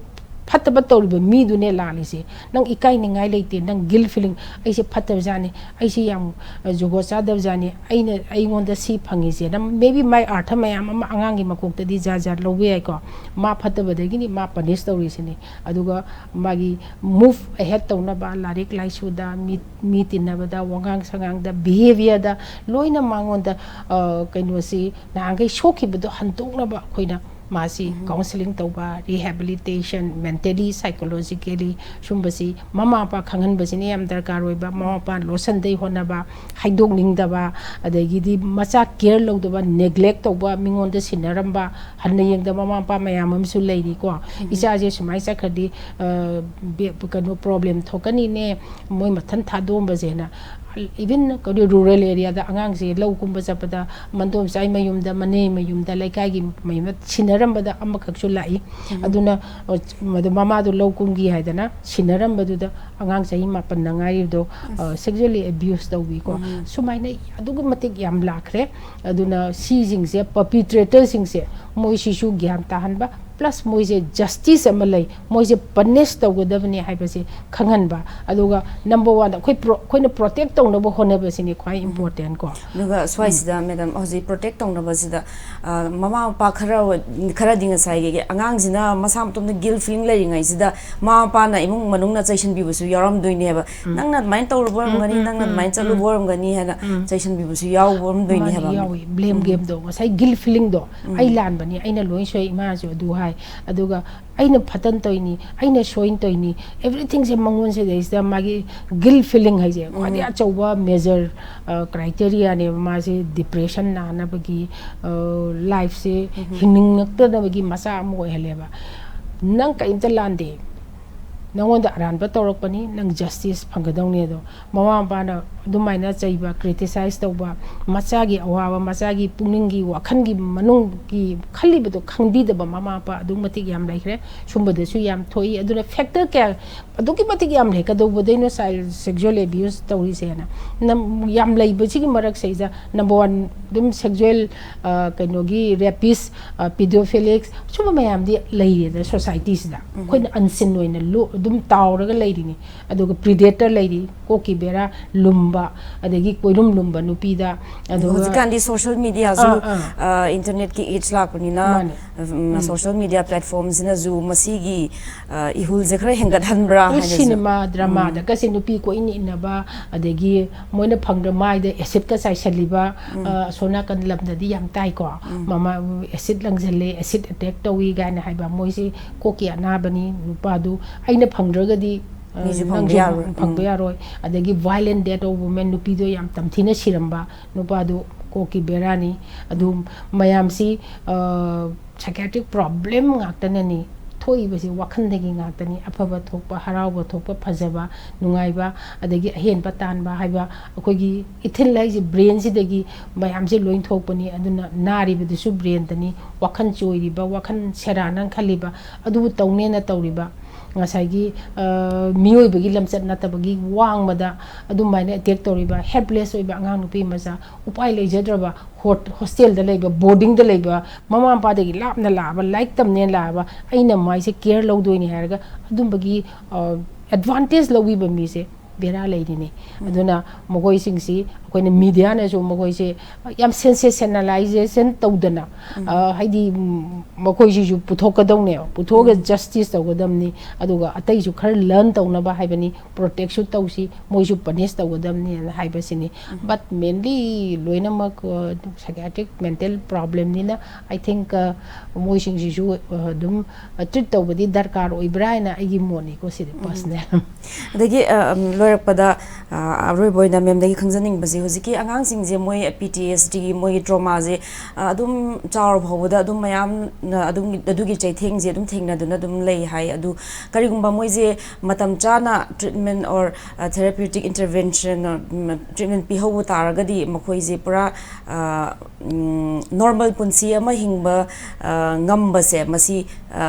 ꯐꯠꯇꯕ ꯇꯧꯔꯤꯕ ꯃꯤꯗꯨꯅꯦ ꯂꯥꯜꯂꯤꯁꯦ꯫ ꯅꯪ ꯏꯀꯥꯏꯅꯤꯡꯉꯥꯏ ꯂꯩꯇꯦ, ꯅꯪ guilt feeling, "ꯑꯩꯁꯦ ꯐꯠꯇꯕꯖꯥꯠꯅꯤ, ꯑꯩꯁꯦ ꯌꯥꯝ, ꯑ, ꯖꯨꯒꯣꯠ ꯆꯥꯗꯕꯖꯥꯠꯅꯤ, ꯑꯩꯅ, ꯑꯩꯉꯣꯟꯗ ꯁꯤ ꯐꯪꯉꯤꯁꯦ"ꯅ, maybe ꯃꯥꯏ ꯑꯥꯔꯊ ꯃꯌꯥꯝ ꯑꯃ ꯑꯉꯥꯡꯒꯤ ꯃꯀꯣꯛꯇꯗꯤ ꯖꯥꯠ ꯖꯥꯠ ꯂꯧꯕ ꯌꯥꯏꯀꯣ꯫ ꯃꯥ ꯐꯠꯇꯕꯗꯒꯤꯅꯤ ꯃꯥ punish ꯇꯧꯔꯤꯁꯤꯅꯤ꯫ ꯑꯗꯨꯒ ꯃꯥꯒꯤ move ahead ꯇꯧꯅꯕ, ꯂꯥꯏꯔꯤꯛ ꯂꯥꯏꯁꯨꯗ, ꯃꯤ, ꯃꯤ ꯇꯤꯟꯅꯕꯗ, ꯋꯥꯉꯥꯡ ꯁꯉꯥꯡꯗ, behaviourꯗ, ꯂꯣꯏꯅ ꯃꯉꯣꯟꯗ, ꯑ, ꯀꯩꯅꯣꯁꯤ, ꯅꯍꯥꯟꯈꯩ ꯁꯣꯛꯈꯤꯕꯗꯣ ꯍꯟꯗꯣꯛꯅꯕ ꯑꯩꯈꯣꯏꯅ ꯃꯥꯁꯤ counselling ꯇꯧꯕ, rehabilitation, mentally, psychologically, ꯁꯨꯝꯕꯁꯤ ꯃꯃꯥ ꯃꯄꯥ ꯈꯪꯍꯟꯕꯁꯤꯅ ꯌꯥꯝ ꯗꯔꯀꯥꯔ ꯑꯣꯏꯕ꯫ ꯃꯃꯥ ꯃꯄꯥ ꯂꯣꯠꯁꯟꯗꯩ ꯍꯣꯠꯅꯕ, ꯍꯥꯏꯗꯣꯛꯅꯤꯡꯗꯕ, ꯑꯗꯒꯤꯗꯤ ꯃꯆꯥ care ꯂꯧꯗꯕ, neglect ꯇꯧꯕ, ꯃꯤꯉꯣꯟꯗ ꯁꯤꯟꯅꯔꯝꯕ, ꯍꯟꯅ ꯌꯦꯡꯗꯕ ꯃꯃꯥ ꯃꯄꯥ ꯃꯌꯥꯝ ꯑꯃꯁꯨ ꯂꯩꯔꯤꯀꯣ꯫ "ꯏꯆꯥꯁꯦ ꯁꯨꯃꯥꯏꯅ ꯆꯠꯈ꯭ꯔꯗꯤ, ꯑ, ꯕꯦ-, ꯀꯩꯅꯣ, problem ꯊꯣꯛꯀꯅꯤꯅꯦ, ꯃꯣꯏ ꯃꯊꯟ ꯊꯥꯗꯣꯛꯑꯝꯕꯁꯦꯅ"꯫ Even ꯀꯩꯅꯣ, rural areaꯗ ꯑꯉꯥꯡꯁꯦ ꯂꯧ ꯀꯨꯝꯕ ꯆꯠꯄꯗ ꯃꯟꯗꯣꯝꯆꯥꯏ ꯃꯌꯨꯝꯗ, ꯃꯅꯦ ꯃꯌꯨꯝꯗ, ꯂꯩꯀꯥꯏꯒꯤ ꯃꯌꯨꯝꯗ ꯁꯤꯟꯅꯔꯝꯕꯗ ꯑꯃꯈꯛꯁꯨ ꯂꯥꯛꯏ꯫ ꯑꯗꯨꯅ, ꯑ, ꯃꯗꯨ ꯃꯃꯥꯗꯣ ꯂꯧ ꯀꯨꯝꯈꯤ ꯍꯥꯏꯗꯅ ꯁꯤꯟꯅꯔꯝꯕꯗꯨꯗ ꯑꯉꯥꯡ ꯆꯍꯤ ꯃꯥꯄꯟꯗ ꯉꯥꯏꯔꯤꯕꯗꯣ, ꯑ, sexually abuse ꯇꯧꯕꯤꯀꯣ꯫ ꯁꯨꯃꯥꯏꯅ ꯑꯗꯨꯛꯀꯤ ꯃꯇꯤꯛ ꯌꯥꯝ ꯂꯥꯛꯈ꯭ꯔꯦ꯫ ꯑꯗꯨꯅ ꯁꯤꯁꯤꯡꯁꯦ, perpetratorꯁꯤꯡꯁꯦ, ꯃꯣꯏꯁꯤꯁꯨ ꯒ꯭ꯌꯥꯟ ꯇꯥꯍꯟꯕ, plus ꯃꯣꯏꯁꯦ justice ꯑꯃ ꯂꯩ, ꯃꯣꯏꯁꯦ punish ꯇꯧꯒꯗꯕꯅꯤ ꯍꯥꯏꯕꯁꯦ ꯈꯪꯍꯟꯕ꯫ ꯑꯗꯨꯒ number oneꯗ ꯑꯩꯈꯣꯏ pro-, ꯑꯩꯈꯣꯏꯅ protect ꯇꯧꯅꯕ ꯍꯣꯠꯅꯕꯁꯤꯅꯤ ꯈ꯭ꯋꯥꯏ important ꯀꯣ꯫ ꯑꯗꯨꯒ ꯁ꯭ꯋꯥꯏꯁꯤꯗ, madam, ꯍꯧꯖꯤꯛ protect ꯇꯧꯅꯕꯁꯤꯗ, ꯑ, ꯃꯃꯥ ꯃꯄꯥ ꯈꯔ, ꯈꯔꯗꯤ ꯉꯁꯥꯏꯒꯤ ꯑꯉꯥꯡꯁꯤꯅ ꯃꯁꯥ ꯃꯇꯣꯝꯗ guilt feeling ꯂꯩꯔꯤꯉꯩꯁꯤꯗ ꯃꯃꯥ ꯃꯄꯥꯅ ꯏꯃꯨꯡ ꯃꯅꯨꯡꯅ ꯆꯩꯁꯟꯕꯤꯕꯁꯨ ꯌꯥꯎꯔꯝꯗꯣꯏꯅꯦꯕ꯫ "ꯅꯪꯅ ꯑꯗꯨꯃꯥꯏꯅ ꯇꯧꯔꯨꯕ ꯑꯣꯏꯔꯝꯒꯅꯤ, ꯅꯪꯅ ꯑꯗꯨꯃꯥꯏꯅ ꯆꯠꯂꯨꯕ ꯑꯣꯏꯔꯝꯒꯅꯤ" ꯍꯥꯏꯅ ꯆꯩꯁꯟꯕꯤꯕꯁꯨ ꯌꯥꯎꯕꯔꯝꯗꯣꯏꯅꯦ ꯃꯥꯅꯤ, ꯍꯥꯏꯕ꯫ ꯌꯥꯎꯏ꯫ Blame gameꯗꯣ, ꯉꯁꯥꯏ guilt feelingꯗꯣ, "ꯑꯩ ꯂꯥꯟꯕꯅꯤ, ꯑꯩꯅ ꯂꯣꯏ ꯁꯣꯏ, ꯏꯃꯥꯁꯨ ꯑꯗꯨ ꯍꯥꯏ", ꯑꯗꯨꯒ "ꯑꯩꯅ ꯐꯠꯇꯅ ꯇꯧꯔꯤꯅꯤ, ꯑꯩꯅ ꯁꯣꯏꯅ ꯇꯧꯔꯤꯅꯤ", everythingꯁꯦ ꯃꯉꯣꯟꯁꯤꯗꯩꯁꯤꯗ ꯃꯥꯒꯤ guilt feeling ꯍꯥꯏꯁꯦ ꯈ꯭ꯋꯥꯏꯗꯒꯤ ꯑꯆꯧꯕ major, ꯑ, criteriaꯅꯦꯕ꯫ ꯃꯥꯁꯦ depression ꯅꯥꯅꯕꯒꯤ, ꯑ, lifeꯁꯦ ꯍꯤꯡꯅꯤꯡꯉꯛꯇꯅꯕꯒꯤ ꯃꯆꯥꯛ ꯑꯃ ꯑꯣꯏꯍꯜꯂꯦꯕ꯫ ꯅꯪ ꯀꯔꯤꯝꯇ ꯂꯥꯟꯗꯦ꯫ ꯅꯉꯣꯟꯗ ꯑꯔꯥꯟꯕ ꯇꯧꯔꯛꯄꯅꯤ, ꯅꯪ ꯖꯁꯇꯤꯁ ꯐꯪꯒꯗꯧꯅꯤ꯫ ꯑꯗꯣ ꯃꯃꯥ ꯃꯄꯥꯅ ꯑꯗꯨꯃꯥꯏꯅ ꯆꯩꯕ, ꯀ꯭ꯔꯤꯇꯤꯁꯥꯏꯁ ꯇꯧꯕ, ꯃꯆꯥꯒꯤ ꯑꯋꯥꯕ, ꯃꯆꯥꯒꯤ ꯄꯨꯛꯅꯤꯡꯒꯤ, ꯋꯥꯈꯜꯒꯤ ꯃꯅꯨꯡꯒꯤ ꯈꯜꯂꯤꯕꯗꯣ ꯈꯪꯕꯤꯗꯕ ꯃꯃꯥ ꯃꯄꯥ ꯑꯗꯨꯛ ꯃꯇꯤꯛ ꯌꯥꯝ ꯂꯩꯈ꯭ꯔꯦ꯫ ꯁꯨꯝꯕꯗꯁꯨ ꯌꯥꯝ ꯊꯣꯛꯏ꯫ ꯑꯗꯨꯅ ꯐꯦꯛꯇꯔ ꯀꯌꯥ ꯑꯗꯨꯛꯀꯤ ꯃꯇꯤꯛ ꯌꯥꯝ ꯂꯩ꯫ ꯀꯩꯗꯧꯕꯗꯩꯅꯣ ꯆꯥꯏꯜ ꯁꯦꯛꯁꯨꯋꯦꯜ ꯑꯦꯕ꯭ꯌꯨꯁ ꯇꯧꯔꯤꯁꯦꯅ? ꯅꯝ-, ꯌꯥꯝ ꯂꯩꯕꯁꯤꯒꯤ ꯃꯔꯛꯁꯤꯗ ꯅꯝꯕꯔ ꯋꯥꯟ ꯑꯗꯨꯝ ꯁꯦꯛꯁꯨꯋꯦꯜ, ꯑ, ꯀꯩꯅꯣꯒꯤ ꯔꯦꯄꯤꯁ, ꯄꯤꯗꯣꯐꯤꯂꯤꯛꯁ, ꯁꯨꯝꯕ ꯃꯌꯥꯝꯗꯤ ꯂꯩꯔꯦꯗꯅ ꯁꯣꯁꯥꯏꯇꯤꯁꯤꯗ꯫ ꯑꯩꯈꯣꯏꯅ ꯑꯟꯁꯤꯟ ꯑꯣꯏꯅ ꯂꯨ-, ꯑꯗꯨꯝ ꯇꯥꯎꯔꯒ ꯂꯩꯔꯤꯅꯤ꯫ ꯑꯗꯨꯒ ꯄ꯭ꯔꯤꯗꯦꯇꯔ ꯂꯩꯔꯤ, ꯀꯣꯛꯀꯤ ꯕꯦꯔꯥ ꯂꯨꯝꯕ, ꯑꯗꯒꯤ ꯀꯣꯏꯔꯨꯝ ꯂꯨꯝꯕ ꯅꯨꯄꯤꯗ꯫ ꯑꯗꯨꯒ ꯍꯧꯖꯤꯛꯀꯥꯟꯗꯤ ꯁꯣꯁꯤꯌꯦꯜ ꯃꯤꯗꯤꯌꯥꯁꯨ, ꯑꯥ, ꯑꯥ꯫ ꯑ, ꯏꯟꯇꯔꯅꯦꯠꯀꯤ ꯑꯦꯖ ꯂꯥꯛꯄꯅꯤꯅ, ꯃꯥꯅꯦ꯫ ꯎꯝ, ꯎꯝ꯫ ꯁꯣꯁꯤꯌꯦꯜ ꯃꯤꯗꯤꯌꯥ ꯄ꯭ꯂꯦꯠꯐꯣꯔꯝꯁꯤꯅꯁꯨ ꯃꯁꯤꯒꯤ, ꯑ, ꯏꯍꯨꯜꯁꯦ ꯈꯔ ꯍꯦꯟꯒꯠꯍꯟꯕ꯭ꯔꯥ ꯑꯗꯨ ꯍꯥꯏꯅꯁꯨ꯫ ꯁꯤꯅꯦꯃꯥ, ꯗ꯭ꯔꯃꯥꯗ ꯎꯝ꯫ ꯀꯁꯦ ꯅꯨꯄꯤ ꯀꯣꯏꯏꯟ ꯏꯟꯅꯕ, ꯑꯗꯒꯤ ꯃꯣꯏꯅ ꯐꯪꯗ꯭ꯔ ꯃꯥꯏꯗ ꯑꯦꯁꯤꯠꯀ ꯆꯥꯏꯁꯜꯂꯤꯕ, ꯎꯝ꯫ ꯑ, ꯑꯁꯣꯝ ꯅꯥꯀꯟ ꯂꯝꯗꯗꯤ ꯌꯥꯝ ꯇꯥꯏꯀꯣ꯫ ꯎꯝ꯫ ꯃꯃꯥ, ꯑꯦꯁꯤꯠ ꯂꯪꯁꯜꯂꯦ, ꯑꯦꯁꯤꯠ ꯑꯦꯇꯦꯛ ꯇꯧꯏ ꯀꯥꯏꯅ ꯍꯥꯏꯕ꯫ ꯃꯣꯏꯁꯤ ꯀꯣꯛꯀꯤ ꯑꯅꯥꯕꯅꯤ꯫ ꯅꯨꯄꯥꯗꯨ ꯑꯩꯅ ꯐꯪꯗ꯭ꯔꯒꯗꯤ, ꯑ, ꯃꯤꯁꯨ ꯐꯪꯕ ꯅꯪꯁꯨ ꯌꯥꯔꯣꯏ꯫ ꯐꯪꯕ ꯎꯝ꯫ ꯌꯥꯔꯣꯏ꯫ ꯑꯗꯒꯤ violent death of women, ꯅꯨꯄꯤꯗꯣ ꯌꯥꯝ ꯇꯝꯊꯤꯅ ꯁꯤꯔꯝꯕ, ꯅꯨꯄꯥꯗꯨ ꯀꯣꯛꯀꯤ ꯕꯦꯔꯥꯅꯤ꯫ ꯑꯗꯨ ꯃꯌꯥꯝꯁꯤ, ꯑ, psychiatric problem ꯉꯥꯛꯇꯅꯅꯤ꯫ ꯊꯣꯛꯏꯕꯁꯤ ꯋꯥꯈꯜꯗꯒꯤ ꯉꯥꯛꯇꯅꯤ꯫ ꯑꯐꯕ ꯊꯣꯛꯄ, ꯍꯔꯥꯎꯕ ꯊꯣꯛꯄ, ꯐꯖꯕ, ꯅꯨꯡꯉꯥꯏꯕ, ꯑꯗꯒꯤ ꯑꯍꯦꯟꯕ ꯇꯥꯟꯕ ꯍꯥꯏꯕ ꯑꯩꯈꯣꯏꯒꯤ ꯏꯊꯤꯜ ꯍꯥꯏꯁꯦ ꯕ꯭ꯔꯦꯟꯁꯤꯗꯒꯤ ꯃꯌꯥꯝꯁꯦ ꯂꯣꯏ ꯊꯣꯛꯄꯅꯤ꯫ ꯑꯗꯨꯅ ꯅꯥꯔꯤꯕꯗꯨꯁꯨ ꯕ꯭ꯔꯦꯟꯗꯅꯤ꯫ ꯋꯥꯈꯜ ꯆꯣꯏꯔꯤꯕ, ꯋꯥꯈꯜ ꯁꯦꯔꯥꯟꯅ ꯈꯜꯂꯤꯕ, ꯑꯗꯨꯕꯨ ꯇꯧꯅꯦꯅ ꯇꯧꯔꯤꯕ ꯉꯁꯥꯏꯒꯤ, ꯑ, ꯃꯤꯑꯣꯏꯕꯒꯤ ꯂꯝꯆꯠ ꯅꯠꯇꯕꯒꯤ ꯋꯥꯡꯃꯗ ꯑꯗꯨꯃꯥꯏꯅ ꯑꯦꯇꯦꯛ ꯇꯧꯔꯤꯕ ꯍꯦꯜꯞꯂꯦꯁ ꯑꯣꯏꯕ ꯑꯉꯥꯡ ꯅꯨꯄꯤ ꯃꯆꯥ, ꯎꯄꯥꯏ ꯂꯩꯖꯗ꯭ꯔꯕ, ꯍꯣ-, ꯍꯣꯁꯇꯦꯜꯗ ꯂꯩꯕ, ꯕꯣꯔꯗꯤꯡꯗ ꯂꯩꯕ, ꯃꯃꯥ ꯃꯄꯥꯗꯒꯤ ꯂꯥꯞꯅ ꯂꯥꯛꯑꯕ, ꯂꯥꯏꯔꯤꯛ ꯇꯝꯅꯦꯅ ꯂꯥꯛꯑꯕ, ꯑꯩꯅ ꯃꯥꯏꯁꯦ ꯀꯦꯌꯔ ꯂꯧꯗꯣꯏꯅꯤ ꯍꯥꯏꯔꯒ ꯑꯗꯨꯝꯕꯒꯤ, ꯑ, ꯑꯦꯗꯚꯥꯟꯇꯦꯖ ꯂꯧꯕꯤꯕ ꯃꯤꯁꯦ ꯕꯦꯔꯥ ꯂꯩꯔꯤꯅꯤ꯫ ꯎꯝ꯫ ꯑꯗꯨꯅ ꯃꯈꯣꯏꯁꯤꯡꯁꯤ ꯑꯩꯈꯣꯏꯅ ꯃꯤꯗꯤꯌꯥꯅꯁꯨ ꯃꯈꯣꯏꯁꯦ ꯌꯥꯝ ꯁꯦꯟꯁꯦꯁꯅꯦꯂꯥꯏꯖꯦꯁꯟ ꯇꯧꯗꯅ, ꯎꯝ꯫ ꯑ, ꯍꯥꯏꯗꯤ, ꯎꯝ, ꯃꯈꯣꯏꯁꯤꯁꯨ ꯄꯨꯊꯣꯛꯀꯗꯧꯅꯦꯕ, ꯄꯨꯊꯣꯛꯑꯒ ꯎꯝ꯫ ꯖꯁꯇꯤꯁ ꯇꯧꯒꯗꯕꯅꯤ꯫ ꯑꯗꯨꯒ ꯑꯇꯩꯁꯨ ꯈꯔ ꯂꯔꯟ ꯇꯧꯅꯕ ꯍꯥꯏꯕꯅꯤ, ꯄ꯭ꯔꯣꯇꯦꯛꯁꯨ ꯇꯧꯁꯤ, ꯃꯣꯏꯁꯨ ꯄꯅꯤꯁ ꯇꯧꯒꯗꯕꯅꯤꯅ ꯍꯥꯏꯕꯁꯤꯅꯤ꯫ ꯎꯝ꯫ But mainly ꯂꯣꯏꯅꯃꯛ, ꯑ, psychiatric mental problemꯅꯤꯅ, I think, ꯑ, ꯃꯣꯏꯁꯤꯡꯁꯤꯁꯨ, ꯑ, ꯑꯗꯨꯝ, ꯑ, ꯇ꯭ꯔꯤꯠ ꯇꯧꯕꯗꯤ ꯗꯔꯀꯥꯔ ꯑꯣꯏꯕ꯭ꯔꯥ ꯍꯥꯏꯅ ꯑꯩꯒꯤ ꯃꯣꯠꯅꯤꯀꯣ, ꯁꯤꯗꯤ ꯎꯝ꯫ ꯄꯔꯁꯅꯦꯜ꯫ ꯑꯗꯒꯤ, ꯑ, ꯎꯝ, ꯂꯣꯏꯔꯛꯄꯗ, ꯑ, ꯑꯔꯣꯏꯕ ꯑꯣꯏꯅ ꯃꯦꯝꯗꯒꯤ ꯈꯪꯖꯅꯤꯡꯕꯁꯤ, ꯍꯧꯖꯤꯛꯀꯤ ꯑꯉꯥꯡꯁꯤꯡꯁꯦ ꯃꯣꯏ ꯄꯤ ꯇꯤ ꯑꯦꯁ ꯗꯤꯒꯤ ꯃꯣꯏꯒꯤ ꯇ꯭ꯔꯣꯃꯥꯁꯦ ꯑꯗꯨꯝ ꯆꯥꯎꯔ ꯐꯥꯎꯕꯗ ꯑꯗꯨꯝ ꯃꯌꯥꯝꯅ ꯑꯗꯨꯝ ꯑꯗꯨꯒꯤ ꯆꯩꯊꯦꯡꯁꯦ ꯑꯗꯨꯝ ꯊꯦꯡꯅꯗꯨꯅ ꯑꯗꯨꯝ ꯂꯩ ꯍꯥꯏ꯫ ꯑꯗꯨ ꯀꯔꯤꯒꯨꯝꯕ ꯃꯣꯏꯁꯦ ꯃꯇꯝ ꯆꯥꯅ treatment or therapeutic intervention treatment ꯄꯤꯍꯧꯕ ꯇꯥꯔꯒꯗꯤ ꯃꯈꯣꯏꯁꯦ ꯄꯨꯔꯥ ꯅꯣꯔꯃꯦꯜ ꯄꯨꯟꯁꯤ ꯑꯃ ꯍꯤꯡꯕ ꯉꯝꯕꯁꯦ ꯃꯁꯤ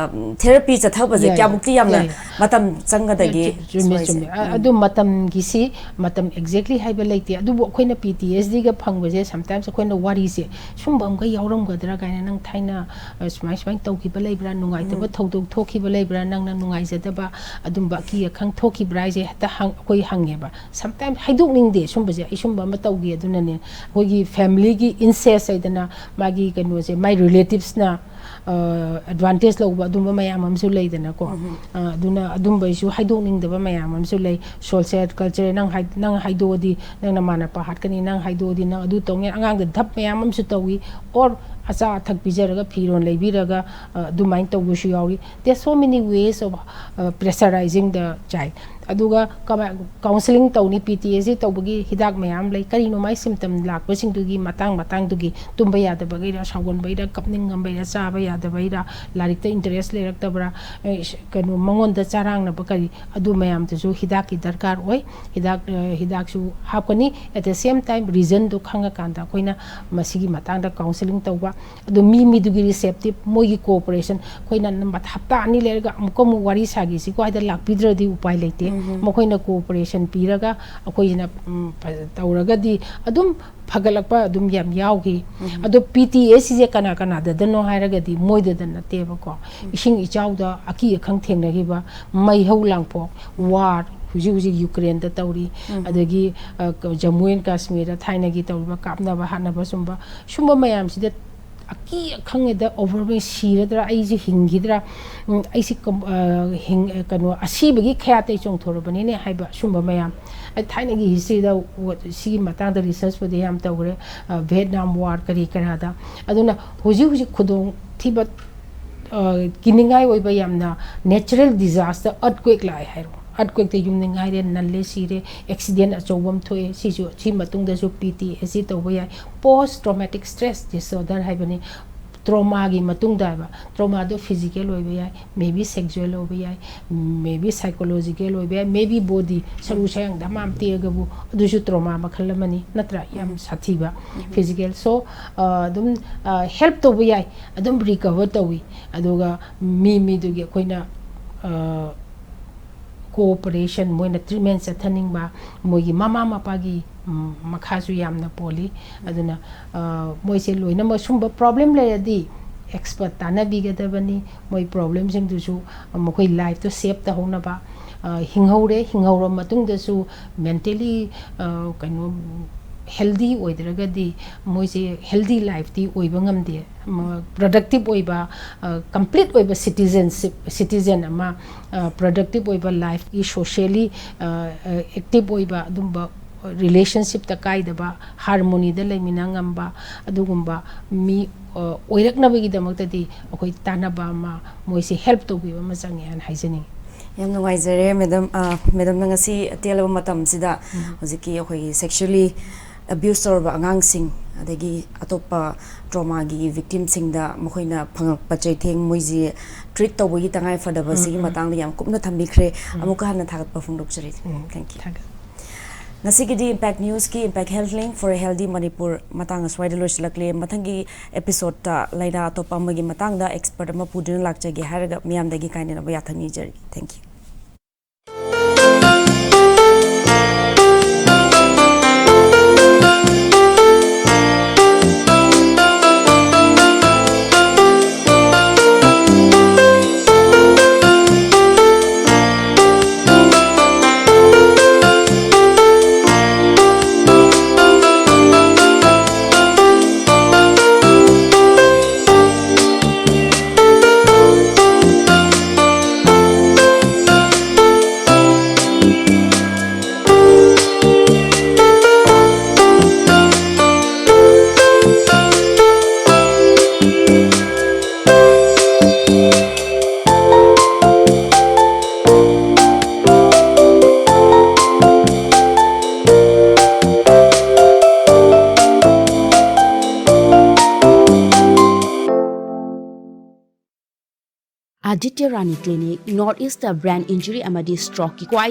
ꯊꯦꯔꯥꯄꯤ ꯆꯠꯊꯕꯁꯦ ꯀꯌꯥꯃꯨꯛꯇꯤ ꯌꯥꯝꯅ ꯃꯇꯝ ꯆꯪꯒꯗꯒꯦ? ꯆꯨꯝꯃꯦ, ꯆꯨꯝꯃꯦ꯫ ꯑꯗꯨ ꯃꯇꯝꯒꯤꯁꯤ ꯃꯇꯝ exactly ꯍꯥꯏꯕ ꯂꯩꯇꯦ꯫ ꯑꯗꯨꯕꯨ ꯑꯩꯈꯣꯏꯅ ꯄꯤ ꯇꯤ ꯑꯦꯁ ꯗꯤꯒ ꯐꯪꯕꯁꯦ sometimes ꯑꯩꯈꯣꯏꯅ ꯋꯥꯔꯤꯁꯦ ꯁꯨꯝꯕ ꯑꯃꯒ ꯌꯥꯎꯔꯝꯒꯗ꯭ꯔꯥ ꯀꯥꯏꯅ, ꯅꯪ ꯊꯥꯏꯅ ꯁꯨꯃꯥꯏ ꯁꯨꯃꯥꯏꯅ ꯇꯧꯈꯤꯕ ꯂꯩꯕ꯭ꯔꯥ, ꯅꯨꯡꯉꯥꯏꯇꯕ ꯊꯧꯗꯣꯛ ꯊꯣꯛꯈꯤꯕ ꯂꯩꯕ꯭ꯔꯥ, ꯅꯪꯅ ꯅꯨꯡꯉꯥꯏꯖꯗꯕ ꯑꯗꯨꯝꯕ ꯑꯀꯤ ꯑꯈꯪ ꯊꯣꯛꯈꯤꯕ꯭ꯔꯥ ꯍꯥꯏꯁꯦ ꯍꯦꯛꯇ ꯑꯩꯈꯣꯏ ꯍꯪꯉꯦꯕ꯫ Sometimes ꯍꯥꯏꯗꯣꯛꯅꯤꯡꯗꯦ ꯁꯨꯝꯕꯁꯦ, ꯑꯩ ꯁꯨꯝꯕ ꯑꯃ ꯇꯧꯈꯤ ꯑꯗꯨꯅꯅꯦ꯫ ꯑꯩꯈꯣꯏꯒꯤ family ꯒꯤ incest ꯍꯥꯏꯗꯅ ꯃꯥꯒꯤ ꯀꯩꯅꯣꯁꯦ, my relatives ꯅ advantage ꯂꯧꯕ ꯑꯗꯨꯝꯕ ꯃꯌꯥꯝ ꯑꯃꯁꯨ ꯂꯩꯗꯅꯀꯣ꯫ ꯑꯗꯨꯅ ꯑꯗꯨꯝꯕꯩꯁꯨ ꯍꯥꯏꯗꯣꯛꯅꯤꯡꯗꯕ ꯃꯌꯥꯝ ꯑꯃꯁꯨ ꯂꯩ꯫ Social culture ꯅꯪ ꯅꯪ ꯍꯥꯏꯗꯣꯛꯑꯗꯤ ꯅꯪ ꯅꯃꯥꯟꯅꯕ ꯍꯥꯠꯀꯅꯤ, ꯅꯪ ꯍꯥꯏꯗꯣꯛꯑꯗꯤ ꯅꯪ ꯑꯗꯨ ꯇꯧꯅꯤ, ꯑꯉꯥꯡꯗ ꯙꯞ ꯃꯌꯥꯝ ꯑꯃꯁꯨ ꯇꯧꯏ꯫ Or ꯑꯆꯥ ꯑꯊꯛ ꯄꯤꯖꯔꯒ ꯐꯤꯔꯣꯜ ꯂꯩꯕꯤꯔꯒ ꯑꯗꯨꯃꯥꯏꯅ ꯇꯧꯕꯁꯨ ꯌꯥꯎꯔꯤ꯫ There are so many ways of pressurizing the child. ꯑꯗꯨꯒ counselling ꯇꯧꯅꯤ, ꯄꯤ ꯇꯤ ꯑꯦꯁ ꯁꯤ ꯇꯧꯕꯒꯤ ꯍꯤꯗꯥꯛ ꯃꯌꯥꯝ ꯂꯩ꯫ ꯀꯔꯤꯅꯣ ꯃꯥꯏ symptom ꯂꯥꯛꯄꯁꯤꯡꯗꯨꯒꯤ ꯃꯇꯥꯡ ꯃꯇꯥꯡꯗꯨꯒꯤ, ꯇꯨꯝꯕ ꯌꯥꯗꯕꯒꯤꯔ, ꯁꯥꯎꯒꯟꯕꯩꯔ, ꯀꯞꯅꯤꯡꯉꯝꯕꯩꯔ, ꯆꯥꯕ ꯌꯥꯗꯕꯩꯔ, ꯂꯥꯏꯔꯤꯛꯇ interest ꯂꯩꯔꯛꯇꯕ꯭ꯔꯥ, ꯀꯩꯅꯣ ꯃꯉꯣꯟꯗ ꯆꯔꯥꯡꯅꯕ ꯀꯔꯤ, ꯑꯗꯨ ꯃꯌꯥꯝꯗꯨꯁꯨ ꯍꯤꯗꯥꯛꯀꯤ ꯗꯔꯀꯥꯔ ꯑꯣꯏ꯫ ꯍꯤꯗꯥꯛ ꯍꯤꯗꯥꯛꯁꯨ ꯍꯥꯞꯀꯅꯤ꯫ At the same time reason ꯗꯣ ꯈꯪꯉꯀꯥꯟꯗ ꯑꯩꯈꯣꯏꯅ ꯃꯁꯤꯒꯤ ꯃꯇꯥꯡꯗ counselling ꯇꯧꯕ꯫ ꯑꯗꯨ ꯃꯤ ꯃꯤꯗꯨꯒꯤ receptive, ꯃꯣꯏꯒꯤ cooperation, ꯑꯩꯈꯣꯏꯅ ꯍꯞꯇꯥ ꯑꯅꯤ ꯂꯩꯔꯒ ꯑꯃꯨꯛꯀ ꯑꯃꯨꯛ ꯋꯥꯔꯤ ꯁꯥꯒꯦꯁꯤꯀꯣ ꯍꯥꯏꯗ ꯂꯥꯛꯄꯤꯗ꯭ꯔꯗꯤ ꯎꯄꯥꯏ ꯂꯩꯇꯦ꯫ ꯃꯈꯣꯏꯅ cooperation ꯄꯤꯔꯒ ꯑꯩꯈꯣꯏꯁꯤꯅ ꯇꯧꯔꯒꯗꯤ ꯑꯗꯨꯝ ꯐꯒꯠꯂꯛꯄ ꯑꯗꯨꯝ ꯌꯥꯝ ꯌꯥꯎꯈꯤ꯫ ꯑꯗꯣ ꯄꯤ ꯇꯤ ꯑꯦꯁ ꯁꯤꯁꯦ ꯀꯅꯥ ꯀꯅꯥꯗꯗꯅꯣ ꯍꯥꯏꯔꯒꯗꯤ ꯃꯣꯏꯗꯗ ꯅꯠꯇꯦꯕꯀꯣ꯫ ꯏꯁꯤꯡ ꯏꯆꯥꯎꯗ ꯑꯀꯤ ꯑꯈꯪ ꯊꯦꯡꯅꯈꯤꯕ, ꯃꯩꯍꯧ ꯂꯥꯡꯄꯣꯛ, war, ꯍꯧꯖꯤꯛ ꯍꯧꯖꯤꯛ ꯌꯨꯀ꯭ꯔꯦꯟꯗ ꯇꯧꯔꯤ, ꯑꯗꯒꯤ ꯖꯃꯨ ꯑꯦꯟ ꯀꯥꯁꯃꯤꯔꯗ ꯊꯥꯏꯅꯒꯤ ꯇꯧꯔꯤꯕ ꯀꯥꯞꯅꯕ ꯍꯥꯠꯅꯕ ꯁꯨꯝꯕ, ꯁꯨꯝꯕ ꯃꯌꯥꯝꯁꯤꯗ ꯑꯀꯤ ꯑꯈꯪꯉꯦꯗ, overwhelming, ꯁꯤꯔꯗ꯭ꯔꯥ, ꯑꯩꯁꯦ ꯍꯤꯡꯈꯤꯗ꯭ꯔꯥ, ꯑꯩꯁꯦ ꯀꯩꯅꯣ ꯑꯁꯤꯕꯒꯤ ꯈꯌꯥꯠꯇꯩ ꯆꯣꯡꯊꯣꯔꯛꯄꯅꯤꯅꯦ ꯍꯥꯏꯕ ꯁꯨꯝꯕ ꯃꯌꯥꯝ꯫ ꯑꯩ ꯊꯥꯏꯅꯒꯤ history ꯗ ꯁꯤꯒꯤ ꯃꯇꯥꯡꯗ research ꯄꯨꯗꯤ ꯌꯥꯝ ꯇꯧꯈ꯭ꯔꯦ, ꯚꯤꯌꯦꯠꯅꯥꯝ war ꯀꯔꯤ ꯀꯔꯥꯗ꯫ ꯑꯗꯨꯅ ꯍꯧꯖꯤꯛ ꯍꯧꯖꯤꯛ ꯈꯨꯗꯣꯡ ꯊꯤꯕ, ꯀꯤꯅꯤꯡꯉꯥꯏ ꯑꯣꯏꯕ ꯌꯥꯝꯅ natural disaster, earthquake ꯂꯥꯛꯑꯦ ꯍꯥꯏꯔꯣ, ꯑꯥꯔꯠꯀ꯭ꯋꯦꯛꯇ ꯌꯨꯝ ꯅꯤꯡꯈꯥꯏꯔꯦ, ꯅꯜꯂꯦ, ꯁꯤꯔꯦ, ꯑꯦꯛꯁꯤꯗꯦꯟ ꯑꯆꯧꯕ ꯑꯃ ꯊꯣꯛꯑꯦ, ꯁꯤꯁꯨ, ꯁꯤ ꯃꯇꯨꯡꯗꯁꯨ ꯄꯤ ꯇꯤ ꯑꯦꯁ ꯁꯤ ꯇꯧꯕ ꯌꯥꯏ꯫ ꯄꯣꯁ ꯇ꯭ꯔꯣꯃꯦꯇꯤꯛ ꯁ꯭ꯇ꯭ꯔꯦꯁ ꯗꯤꯁꯑꯣꯔꯗꯔ ꯍꯥꯏꯕꯅꯤ꯫ ꯇ꯭ꯔꯣꯃꯥꯒꯤ ꯃꯇꯨꯡꯗ ꯍꯥꯏꯕ, ꯇ꯭ꯔꯣꯃꯥꯗꯣ ꯐꯤꯖꯤꯀꯦꯜ ꯑꯣꯏꯕ ꯌꯥꯏ, ꯃꯦ ꯕꯤ ꯁꯦꯛꯁꯨꯋꯦꯜ ꯑꯣꯏꯕ ꯌꯥꯏ, ꯃꯦ ꯕꯤ ꯁꯥꯏꯀꯣꯂꯣꯖꯤꯀꯦꯜ ꯑꯣꯏꯕ ꯌꯥꯏ, ꯃꯦ ꯕꯤ ꯕꯣꯗꯤ, ꯁꯔꯨ ꯁꯌꯥꯡꯗ ꯑꯃ ꯑꯃ ꯇꯦꯛꯑꯒꯕꯨ ꯑꯗꯨꯁꯨ ꯇ꯭ꯔꯣꯃꯥ ꯃꯈꯜ ꯑꯃꯅꯤ, ꯅꯠꯇ꯭ꯔꯥ? ꯌꯥꯝ ꯁꯥꯊꯤꯕ ꯐꯤꯖꯤꯀꯦꯜ꯫ ꯁꯣ, ꯑꯗꯨꯝ ꯍꯦꯜꯞ ꯇꯧꯕ ꯌꯥꯏ, ꯑꯗꯨꯝ ꯔꯤꯀꯚꯔ ꯇꯧꯏ꯫ ꯑꯗꯨꯒ ꯃꯤ ꯃꯤꯗꯨꯒꯤ ꯑꯩꯈꯣꯏꯅ ꯀꯣꯑꯣꯄꯔꯦꯁꯟ, ꯃꯣꯏꯅ ꯇ꯭ꯔꯤꯠꯃꯦꯟ ꯆꯠꯊꯅꯤꯡꯕ, ꯃꯣꯏꯒꯤ ꯃꯃꯥ ꯃꯄꯥꯒꯤ ꯃꯈꯥꯁꯨ ꯌꯥꯝꯅ ꯄꯣꯜꯂꯤ꯫ ꯑꯗꯨꯅ ꯃꯣꯏꯁꯦ ꯂꯣꯏꯅꯃꯛ ꯁꯨꯝꯕ ꯄ꯭ꯔꯣꯕ꯭ꯂꯦꯝ ꯂꯩꯔꯗꯤ ꯑꯦꯛꯁꯄꯔꯠ ꯇꯥꯟꯅꯕꯤꯒꯗꯕꯅꯤ꯫ ꯃꯣꯏ ꯄ꯭ꯔꯣꯕ꯭ꯂꯦꯝꯁꯤꯡꯗꯨꯁꯨ ꯃꯈꯣꯏ ꯂꯥꯏꯐꯇꯣ ꯁꯦꯞ ꯇꯧꯍꯧꯅꯕ꯫ ꯍꯤꯡꯍꯧꯔꯦ, ꯍꯤꯡꯍꯧꯔ ꯃꯇꯨꯡꯗꯁꯨ ꯃꯦꯟꯇꯦꯂꯤ ꯀꯩꯅꯣ ꯍꯦꯜꯗꯤ ꯑꯣꯏꯗ꯭ꯔꯒꯗꯤ ꯃꯣꯏꯁꯦ ꯍꯦꯜꯗꯤ ꯂꯥꯏꯐꯇꯤ ꯑꯣꯏꯕ ꯉꯝꯗꯦ꯫ ꯄ꯭ꯔꯗꯛꯇꯤꯞ ꯑꯣꯏꯕ, ꯀꯝꯄ꯭ꯂꯤꯠ ꯑꯣꯏꯕ ꯁꯤꯇꯤꯖꯟꯁꯤꯞ, ꯁꯤꯇꯤꯖꯟ ꯑꯃ, ꯄ꯭ꯔꯗꯛꯇꯤꯞ ꯑꯣꯏꯕ ꯂꯥꯏꯐꯀꯤ, ꯁꯣꯁꯤꯌꯦꯜꯂꯤ ꯑꯦꯛꯇꯤꯞ ꯑꯣꯏꯕ, ꯑꯗꯨꯝꯕ ꯔꯤꯂꯦꯁꯟꯁꯤꯞꯇ ꯀꯥꯏꯗꯕ, ꯍꯥꯔꯃꯣꯅꯤꯗ ꯂꯩꯃꯤꯟꯅ ꯉꯝꯕ, ꯑꯗꯨꯒꯨꯝꯕ ꯃꯤ ꯑꯣꯏꯔꯛꯅꯕꯒꯤꯗꯃꯛꯇꯗꯤ ꯑꯩꯈꯣꯏ ꯇꯥꯟꯅꯕ ꯑꯃ, ꯃꯣꯏꯁꯦ ꯍꯦꯜꯞ ꯇꯧꯕꯤꯕ ꯑꯃ ꯆꯪꯉꯦ ꯍꯥꯏꯅ ꯍꯥꯏꯖꯅꯤꯡꯉꯤ꯫ ꯌꯥꯝ ꯅꯨꯡꯉꯥꯏꯖꯔꯦ ꯃꯦꯗꯝ꯫ ꯃꯦꯗꯝꯅ ꯉꯁꯤ ꯑꯇꯦꯜꯂꯕ ꯃꯇꯝꯁꯤꯗ ꯍꯧꯖꯤꯛꯀꯤ ꯑꯩꯈꯣꯏꯒꯤ ꯁꯦꯛꯁꯨꯋꯦꯜꯂꯤ ꯑꯕ꯭ꯌꯨꯁ ꯇꯧꯔꯕ ꯑꯉꯥꯡꯁꯤꯡ, ꯑꯗꯒꯤ ꯑꯇꯣꯞꯄ ꯇ꯭ꯔꯣꯃꯥꯒꯤ ꯚꯤꯛꯇꯤꯝꯁꯤꯡꯗ ꯃꯈꯣꯏꯅ ꯐꯪꯉꯛꯄ ꯆꯩꯊꯦꯡ, ꯃꯣꯏꯁꯤ ꯇ꯭ꯔꯤꯠ ꯇꯧꯕꯒꯤ ꯇꯉꯥꯏꯐꯗꯕꯁꯤꯒꯤ ꯃꯇꯥꯡꯗ ꯌꯥꯝ ꯀꯨꯞꯅ ꯊꯝꯕꯤꯈ꯭ꯔꯦ꯫ ꯑꯃꯨꯛꯀ ꯍꯟꯅ ꯊꯥꯒꯠꯄ ꯐꯣꯡꯗꯣꯛꯆꯔꯤ꯫ Thank you꯫ ꯊꯥꯒꯠ- ꯉꯁꯤꯒꯤꯗꯤ Impact Newsꯀꯤ Impact Health Link for a Healthy Manipur ꯃꯇꯥꯡ ꯑꯁ꯭ꯋꯥꯏꯗ ꯂꯣꯏꯁꯤꯜꯂꯛꯂꯦ꯫ ꯃꯊꯪꯒꯤ episodeꯇ ꯂꯥꯏꯅꯥ ꯑꯇꯣꯞꯄ ꯑꯃꯒꯤ ꯃꯇꯥꯡꯗ ꯑꯦꯛꯁꯄꯔꯠ ꯑꯃ ꯄꯨꯗꯨꯅ ꯂꯥꯛꯆꯒꯦ ꯍꯥꯏꯔꯒ ꯃꯤꯌꯥꯝꯗꯒꯤ ꯀꯥꯏꯅꯅꯕ ꯌꯥꯊꯪ ꯅꯤꯖꯔꯤ꯫ Thank you꯫ Aditya Rani clinic, north east brain injury ꯑꯃꯗꯤ ꯁ꯭ꯇ꯭ꯔꯣꯛꯀꯤ ꯈ꯭ꯋꯥꯏꯗꯒꯤ